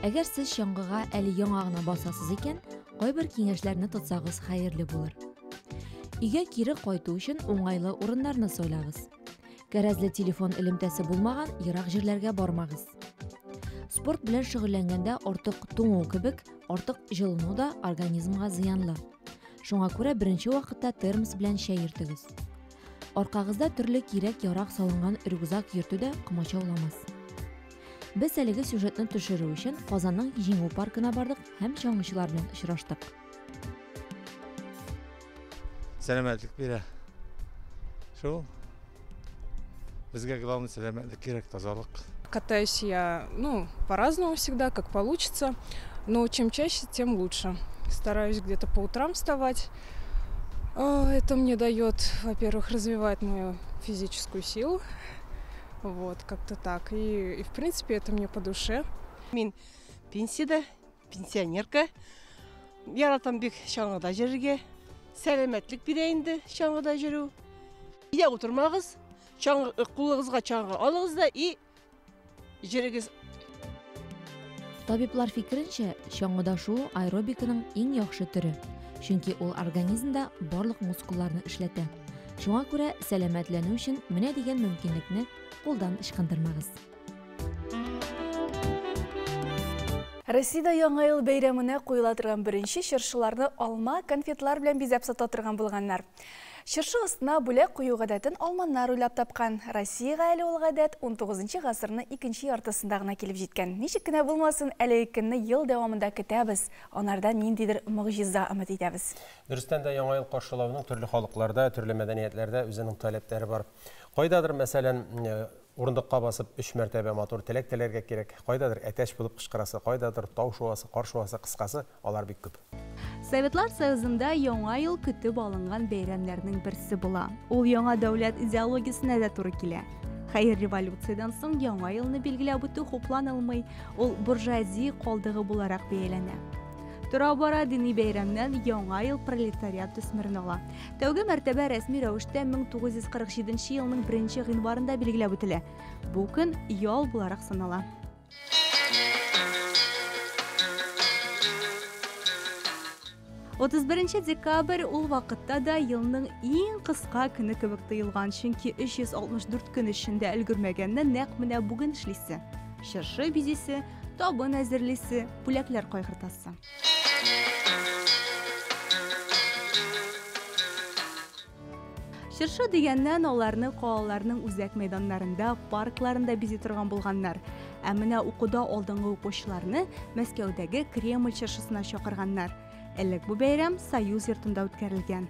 Әгәр сез чаңгыга әле яңа гына басасыз икән, кайбер киңәшләрне тотсагыз хәерле булыр. Өйгә кире кайту өчен уңайлы урыннарны сайлагыз. Кәрәзле телефон элемтәсе булмаган ерак җирләргә бармагыз. Спорт белән шөгыльләнгәндә артык туңу кебек, артык җылыну да организмга зыянлы. Шуңа күрә беренче вакытта термос белән чәй йөртегез. Аркагызда төрле кирәк-ярак салынган рюкзак йөртү дә комачауламас. Без әлеге сюжетны төшерү өчен Казанның Җиңү паркына бардык һәм чаңгычылар белән очраштык. Сәламәтлек бирә. Шул. Безгә главное сәламәтлек кирәк, тазалык. Катаюсь я, ну, по-разному всегда, как получится, но чем чаще, тем лучше. Стараюсь где-то по утрам вставать. Это мне дает, во-первых, развивает мою физическую силу. Вот, как-то так. И, в принципе, это мне по душе. Мин пенсиядә, пенсионерка. Яратам бик чаңгыда йөрергә. Сәламәтлек бирә инде чаңгыда йөрү. Өйдә утырмагыз, чаңгы, кулыгызга чаңгы алыгыз да и йөрегез. Табиблар фикеренчә, чаңгыда шуу аэробиканың иң яхшы төре. Чөнки ул организмда барлык мускулларны эшләтә. Шуңа күрә сәламәтләнү өчен менә дигән мөмкинлекне кулдан ычкындырмагыз. Россиядә Яңа ел бәйрәменә куела торган беренче чыршыларны алма, конфетлар белән бизәп сата торган булганнар. Чыршы астына бүләк кую гадәтен алманнар уйлап тапкан. Россиягә әле ул гадәт 19 гасырның икенче яртысында гына килеп җиткән. Ничек кенә булмасын, әлеге көнне ел дәвамында көтәбез, анардан ниндидер могҗиза өмет итәбез. Дөрестән дә Яңа ел каршылауның төрле халыкларда, төрле мәдәниятләрдә үзенең таләпләре бар. Кайдадыр, мәсәлән, урындыкка басып өч мәртәбә матур теләк теләргә кирәк, кайдадыр әтәч булып кычкырасы, кайдадыр тау шуасы, кар шуасы, кыскасы, алар бик күп. Советлар Союзында Яңа ел көтеп алынган бәйрәмнәрнең берсе була. Ул яңа дәүләт идеологиясенә дә туры килә. Хәер, революциядән соң Яңа елны билгеләп үтү хупланылмый, ул буржуазия калдыгы буларак бәяләнә. Тора-бара дини бәйрәмнән Яңа ел пролетариат төсмерен ала. Тәүге мәртәбә рәсми рәвештә 1947 елның 1 гыйнварында билгеләп үтелә. Бу көн ял буларак санала. 31 декабрь ул вакытта да елның иң кыска көне кебек тоелган, чөнки 364 көн эчендә өлгермәгәнне нәкъ менә бүген эшлисе. Чыршы бизисе, табын әзерлисе, бүләкләр кайгыртасы. Чыршы дигәннән, аларны калаларның үзәк мәйданнарында, паркларында бизи торган булганнар. Ә менә укуда алдынгы укучыларны Мәскәүдәге Кремль чыршысына чакырганнар. Элек бу бәйрәм Союз йортында үткәрелгән.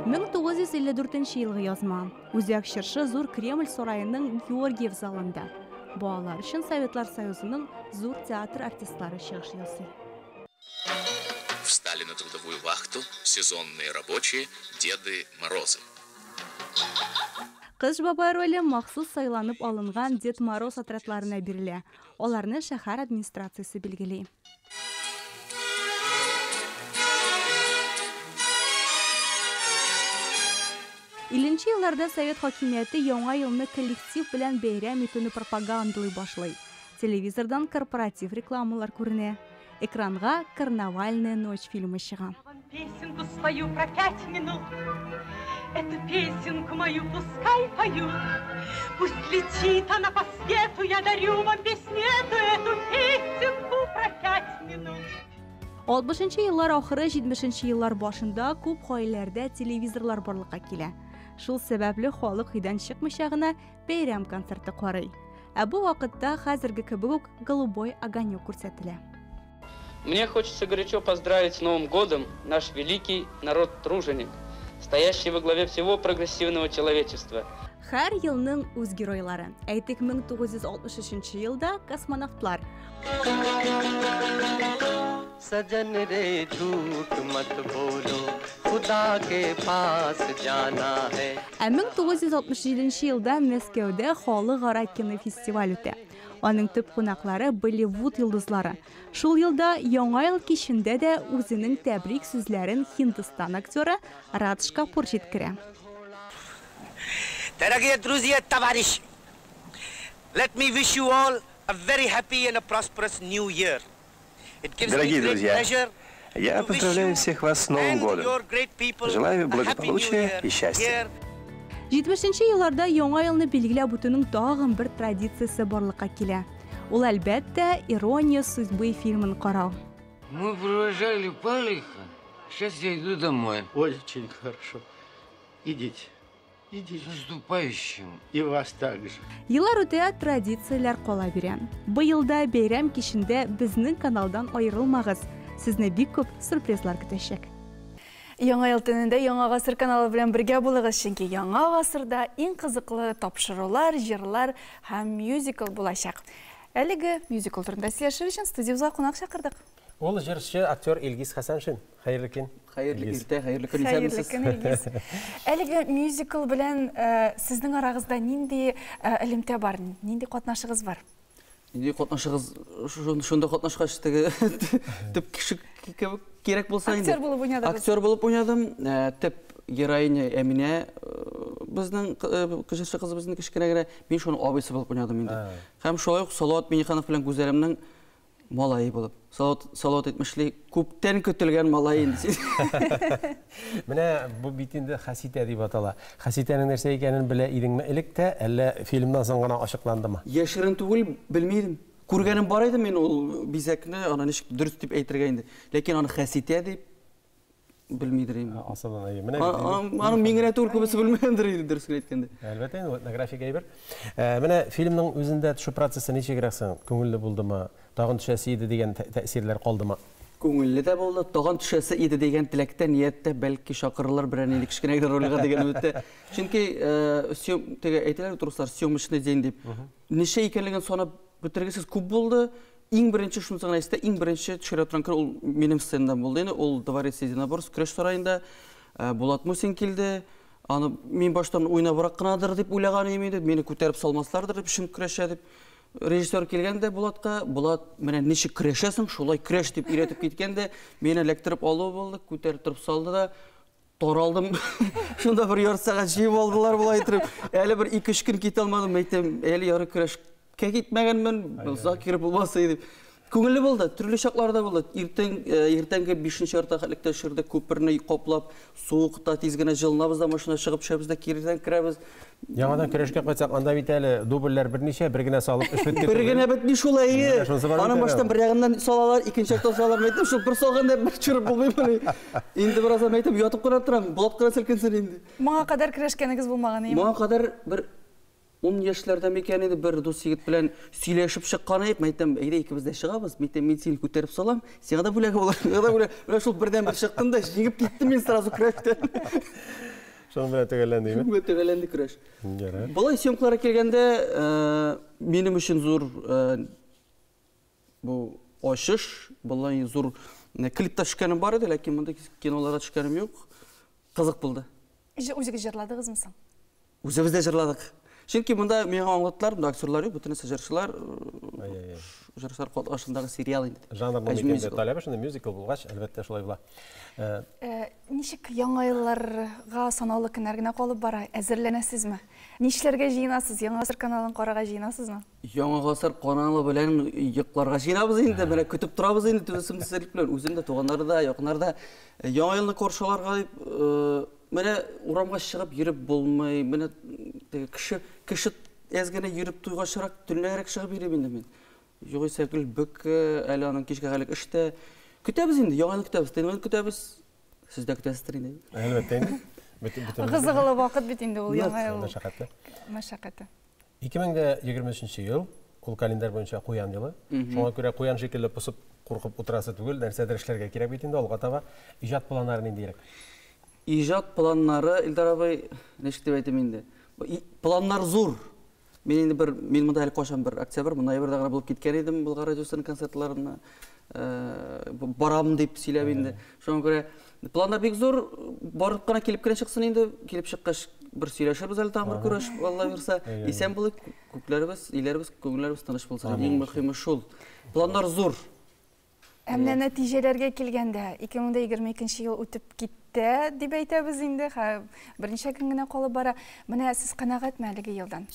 1954 елгы язма. Үзәк чыршы зур Кремль сараеның Георгиев залында. Балалар өчен Советлар Союзының зур театр артистлары чыгыш ясый. Встали на трудовую вахту сезонные рабочие Деды Морозы. Кыш бабай роле махсус сайланып алынган Дед Мороз отрядларына бирелә. Аларны шәһәр администрациясе билгели. Илленче елларда совет хакимияте Яңа елны коллектив белән бәйрәм итүне пропагандалый башлый. Телевизордан корпоратив рекламалар күренә. Экранга Карнавальная ночь фильмы чыга. Песенку свою про 5 минут. Эту песенку мою пускай поют. Пусть летит она по свету, я дарю вам песню эту, эту песенку про 5 минут. 60 еллар ахыры, 70 еллар башында күп гаиләләрдә телевизорлар барлыкка килә. Шул сәбәпле халык өйдән чыкмыйча гына бәйрәм концерты карый. Ә бу вакытта хәзерге кебек үк Голубой огонек күрсәтелә. Мне хочется горячо поздравить с Новым годом наш великий народ-труженик, стоящий во главе всего прогрессивного человечества. Һәр елның үз геройлары. Әйтик, 1963 елда космонавтлар. सजन रे झूठ मत बोलो, खुदा के पास जाना है. Ә 1967 елда Мәскәүдә халыкара кинофестиваль үтә. Аның төп кунаклары Болливуд йолдызлары. Шул елда Яңа ел кичендә дә үзенең тәбрик сүзләрен Һиндстан актеры Радж Капур җиткерә. Дорогие друзья, товарищи, let me wish you all a very happy and a prosperous new year. Дорогие друзья, я поздравляю всех вас с Новым годом. Желаю благополучия и счастья. 70 елларда Яңа елны билгеләп үтүнең тагын бер традициясе барлыкка килә. Ул, әлбәттә, Ирония судьбы фильмын карау. Мы провожали Палиха. Сейчас я иду домой. Очень хорошо. Идите. Идите. С наступающим. И вас также. Еллар үтә, традицияләр кала бирә. Быел да бәйрәм кичендә безнең каналдан аерылмагыз. Сезне бик күп сюрпризлар көтәчәк. Яңа ел төнендә Яңа гасыр каналы белән бергә булыгыз, чөнки Яңа гасырда иң кызыклы тапшырулар, җырлар һәм мюзикл булачак. Әлеге мюзикл турында сөйләшер өчен студиябызга кунак чакырдык. Ул җырчы, актер Илгиз Хәсәншин. Хәерле көн. Хәерле иртә, хәерле көн, Хәерле исәнмесез. көн, Илгиз. Әлеге мюзикл белән сезнең арагызда нинди элемтә бар, нинди катнашыгыз бар? Нинди катнашыгыз, шунда катнашкач теге төп кеше кебек кирәк булса инде. Актер булып уйнадыгыз. Актер булып уйнадым. Төп героиня Әминә, безнең җырчы кызыбызның кечкенә генә, мин шуның абыйсы булып уйнадым инде. Һәм шулай ук Салават Миңнеханов белән Гүзәлемнең малае булып. Салават әйтмешли, күптән көтелгән малай инде. Менә бу бит инде хәситә дип атала. Хәситәнең нәрсә икәнен белә идеңме элек тә, әллә фильмнан соң гына ачыкландымы? Яшерен түгел, белми идем. Күргәнем бар иде мин ул бизәкне, аны ничек дөрес дип әйтергә инде. Ләкин аны хәситә дип белмидер инде. Асылын әйе. Менә Аны мин генә түгел, күбесе белмәгәндер инде, дөресен әйткәндә. Әлбәттә, инде этнографик әйбер. Менә фильмның үзендә төшү процессы ничегрәк соң? Күңелле булдымы? Тагын төшәсе иде дигән тәэсирләр калдымы? Күңелле дә булды, тагын төшәсе иде дигән теләктә, нияттә, бәлки чакырырлар берәр нинди кечкенә генә рольгә дигән өметтә. Чөнки теге әйтәләр бит руслар, съемочный день дип. Ничә икәнлеген санап бетергесез күп булды. Иң беренче шунысы гына истә, иң беренче төшерә торган көн ул минем сценада булды инде, ул Дворец единоборств, көрәш сараенда. Булат Мусин килде. Аны мин баштан уйнабрак кынадыр дип уйлаган идем инде, мине күтәреп салмаслардыр дип, чын көрәшә дип. Режиссер килгәндә Булатка, Булат, менә ничек көрәшәсең, шулай көрәш дип өйрәтеп киткәндә, мине эләктереп алу булды, күтәреп торып салды да, таралдым. Шунда бер ярты сәгать җыеп алдылар болай итеп. Әле бер ике-өч көн китә алмадым, әйтәм, әле ярый көрәшкә китмәгәнмен, Закир булмаса иде. Күңелле булды, төрле чаклар да булды. Иртән иртәнге 5нче ярты хәтлектә төшердек, күперне каплап, суыкта тиз генә җылынабыз да машина чыгып төшәбез дә киредән керәбез. Яңадан көрәшкә кайтсак, анда бит әле дубльләр берничә, бер генә салып эш бетте. Бер генә бетми шул, әйе. Аның баштан бер ягыннан салалар, икенче яктан салалар. Мәйтәм, шул бер салганда бер төшереп булмыймыни? Инде бераздан мәйтәм, ятып кына торам, Булат кына селкенсен инде. Моңа кадәр көрәшкәнегез булмаган, әйеме? Моңа кадәр бер Ун яшьләрдә микән инде бер дус егет белән сөйләшеп чыккан идек. Мин әйтәм, әйдә икебез дә чыгабыз. Мин әйтәм, мин сине күтәреп салам, сиңа да бүләге булыр, миңа да бүләк. Менә шул бердән бер чыктым да җиңеп киттем мин сразу көрәштән. Шуның белән төгәлләнде, Шуның белән төгәлләнде көрәш. Ярар. Болай съемкаларга килгәндә, минем өчен зур бу ачыш, болай зур клипта төшкәнем бар иде, ләкин мондый киноларда төшкәнем юк. Кызык булды. Үзегез җырладыгызмы соң? Үзебез дә җырладык. Чөнки монда миңа аңлаттылар, монда актерлар юк, бөтенесе җырчылар. Җырчылар катнашындагы сериал инде. Жанрның икенче таләбе шундый мюзикл булгач, әлбәттә шулай була. Ничек яңа елларга санаулы көннәр генә калып бара, әзерләнәсезме? Нишләргә җыенасыз? Яңа гасыр каналын карарга җыенасызмы? Яңа гасыр каналы белән йокларга җыенабыз инде, менә көтеп торабыз инде түземсезлек белән. Үзем дә, туганнар да, якыннар да яңа елны каршыларга дип Менә урамга чыгып йөреп булмый, менә теге кеше, кеше әз генә йөреп туйгачрак, төнләрәк чыгып йөрим инде мин. Югыйсә гел бөке, әле аның кичкә хәлек эштә. Көтәбез инде, яңа ел көтәбез, төнге көтәбез. Сез дә көтәсездер инде. Әлбәттә инде. Бөтен бөтен. Ыгы-зыгылы вакыт бит инде ул яңа ел. Мәшәкатьле. Мәшәкате. 2023 ел, ул календарь буенча куян елы. Шуңа күрә куян шикелле посып, куркып утырасы түгел, нәрсәдер эшләргә кирәк бит инде алга таба. Иҗат планнары ниндирәк? Иҗат планнары, Илдар абый, ничек дип әйтим инде? Планнар зур. Мин инде бер, мин монда әле кайчан бер октябрь, ноябрьдә генә булып киткән идем Болгар радиосының концертларына. Барам дип сөйләп инде. Шуңа күрә планнар бик зур, барып кына килеп кенә чыксын инде. Килеп чыккач бер сөйләшербез әле тагын бер күрешеп, Алла бирса. Исән булыйк, күкләребез, өйләребез, күңелләребез тыныч булсын. Иң мөһиме шул. Планнар зур. Ә менә нәтиҗәләргә килгәндә, 2022 ел үтеп китте дип әйтәбез инде, берничә көн генә калып бара. Менә сез канәгатьме әлеге елдан?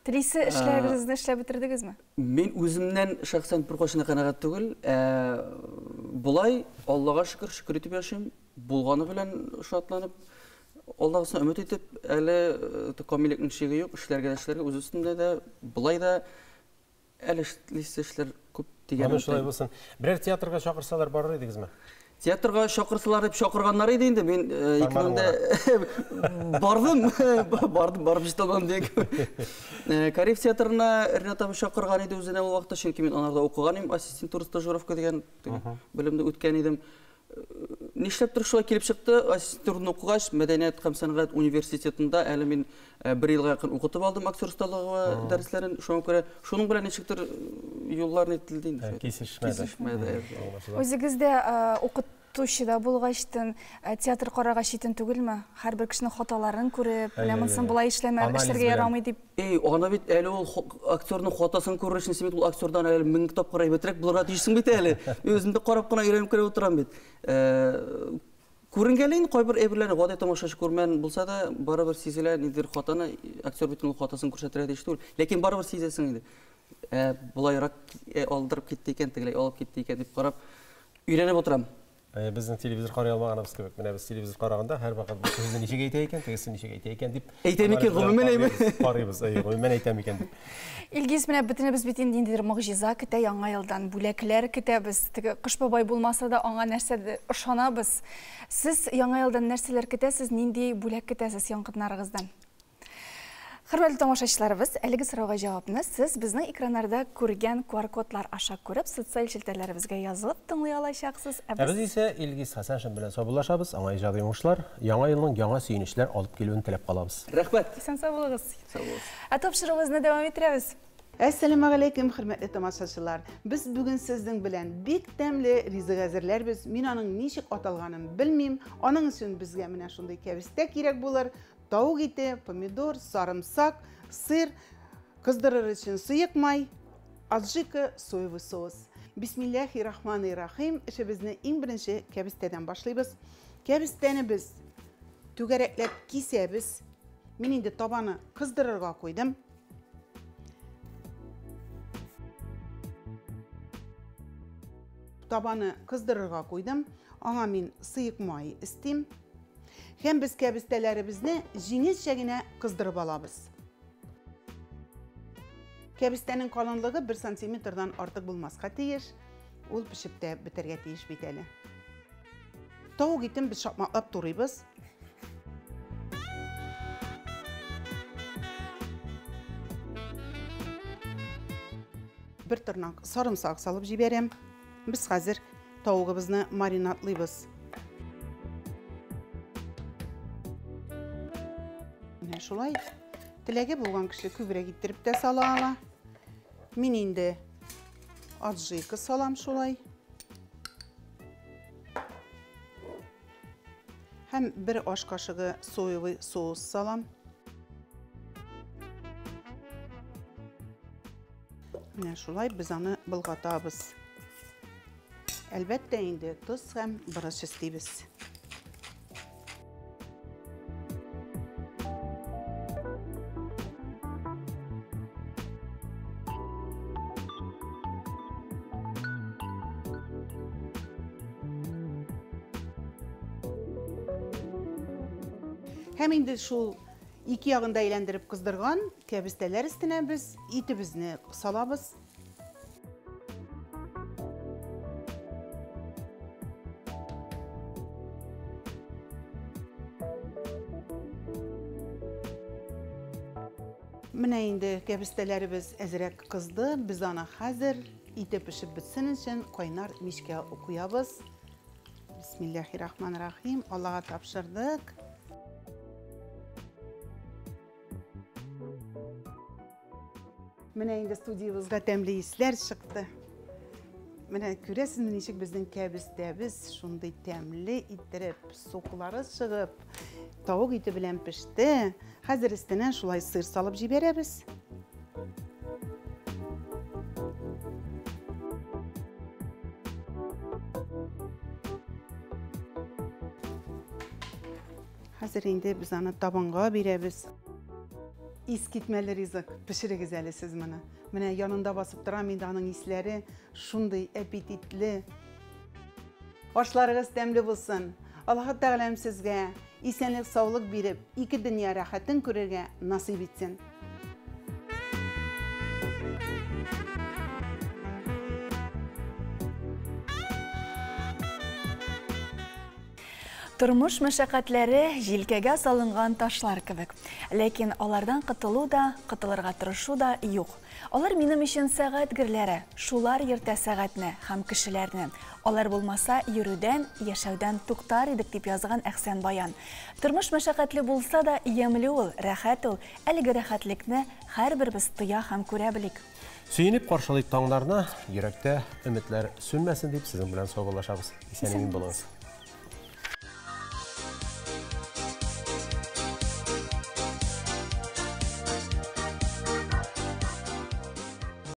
Телисе эшләрегезне эшләп бетердегезме? Мин үземнән шәхсән беркайчан да канәгать түгел. Ә болай, Аллага шөкер, шөкер итеп яшим. Булганы белән шатланып, Аллаһысына өмет итеп, әле камиллекнең чиге юк, эшләргә дә эшләргә, үз өстендә дә, болай да Әле эшлисе эшләр күп дигән. Аны шулай булсын. Берәр театрга чакырсалар барыр идегезме? Театрга чакырсалар дип чакырганнар иде инде. Мин 2000дә бардым. Бардым, барып җитә алмадым дигән. Кариев театрына Ренат абый чакырган иде үзенә ул вакытта, чөнки мин анарда укыган идем, ассистентура стажировка дигән белемне үткән идем. Нишләптер шулай килеп чыкты, ассистентураны укыгач, мәдәният һәм сәнгать университетында әле мин бер елга якын укытып алдым актер осталыгы дәресләрен. Шуңа күрә шуның белән ничектер юллар нителде инде. Кисешмәде. Кисешмәде. Үзегез дә укытучы да булгачтын, театр карарга читен түгелме? Һәрбер кешенең хаталарын күреп, менә монысын болай эшләмә, эшләргә ярамый дип. Эй, аны бит әле ул актерның хатасын күрер өчен син бит ул актердан әле мең тапкыр әйбәтрәк булырга тиешсең бит әле. Мин үзем дә карап кына өйрәнеп кенә утырам бит. Күренгәли инде кайбер әйберләрне гади тамашачы күрмән булса да, барыбер сизелә, ниндидер хатаны, актер бит ул хатасын күрсәтергә тиеш түгел. Ләкин барыбер сизәсең инде. Ә, болайрак алдырып китте икән, тегеләй алып китте икән дип карап, өйрәнеп утырам. Безнең телевизор карый алмаганыбыз кебек. Менә без телевизор караганда һәрвакыт бу сүзне ничек әйтә икән, тегесе ничек әйтә икән дип. Әйтә микән, гомумән әйме? Карыйбыз, әйе, гомумән әйтә микән дип. Илгиз, менә бөтенебез бит инде ниндидер могҗиза көтә яңа елдан, бүләкләр көтәбез. Теге Кыш бабай булмаса да аңа нәрсәдер ышанабыз. Сез яңа елдан нәрсәләр көтәсез, нинди бүләк көтәсез якыннарыгыздан? Хөрмәтле тамашачыларыбыз, әлеге сорауга җавапны сез безнең экраннарда күргән QR-кодлар аша күреп, социаль челтәрләребезгә язылып тыңлый алачаксыз. Ә без исә Илгиз Хәсәншин белән саубуллашабыз, аңа иҗади уңышлар, яңа елның яңа сөенечләр алып килүен теләп калабыз. Рәхмәт! Исән-сау булыгыз. Сау булыгыз. Ә тапшыруыбызны дәвам иттерәбез. Әссәламегаләйкем, хөрмәтле тамашачылар! Без бүген сезнең белән бик тәмле ризык әзерләрбез. Мин аның ничек аталганын белмим. Аның өчен безгә менә шундый кәбестә кирәк булыр. Тавык ите, помидор, сарымсак, сыр, кыздырыр өчен сыек май, аджика, соевый соус. Бисмиллахи рахмани рахим. Эшебезне иң беренче кәбестәдән башлыйбыз. Кәбестәне без түгәрәкләп кисәбез. Мин инде табаны кыздырырга куйдым. табаны кыздырырга куйдым. Аңа мин сыек май өстим. Һәм без кәбестәләребезне җиңелчә генә кыздырып алабыз. Кәбестәнең калынлыгы 1 сантиметрдан артык булмаска тиеш. Ул пешеп тә бетәргә тиеш бит әле. Тавык итен без шакмаклап турыйбыз. Бер тырнак сарымсак салып җибәрәм. Без хәзер тавыгыбызны маринадлыйбыз. Менә шулай. Теләге булган кеше күбрәк иттереп тә сала ала. Мин инде аджика салам шулай. Һәм бер аш кашыгы соевый соус салам. Менә шулай без аны болгатабыз. Әлбәттә инде тоз һәм борыч өстибез. Һәм инде шул ике ягын да әйләндереп кыздырган кәбестәләр өстенә без итебезне салабыз. Менә инде кәбестәләребез әзрәк кызды. Без аны хәзер ите пешеп бетсен өчен кайнар мичкә куябыз. Бисмиллахиррахманиррахим. Аллаһка тапшырдык. Менә инде студиябызга тәмле исләр чыкты. Менә күрәсезме, ничек безнең кәбестәбез шундый тәмле иттереп, соклары чыгып, тавык ите белән пеште. Хәзер өстенә шулай сыр салып җибәрәбез. Хәзер инде без аны табынга бирәбез. Искитмәле ризык, пешерегез әле сез моны. Менә янында басып торам инде, аның исләре шундый аппетитле. Ашларыгыз тәмле булсын. Аллаһ Тәгаләм сезгә исәнлек, саулык биреп, ике дөнья рәхәтен күрергә насыйп итсен. Тормыш мәшәкатьләре җилкәгә салынган ташлар кебек. Ләкин алардан котылу да, котылырга тырышу да юк. Алар минем өчен сәгать герләре, шулар йөртә сәгатьне һәм кешеләрне. Алар булмаса, йөрүдән, яшәүдән туктар идек, дип язган Әхсән Баян. Тормыш мәшәкатьле булса да, ямьле ул, рәхәт ул. Әлеге рәхәтлекне һәрберебез тоя һәм күрә белик. Сөенеп каршылыйк таңнарны, йөрәктә өметләр сүнмәсен дип сезнең белән саубуллашабыз. Исән-имин булыгыз.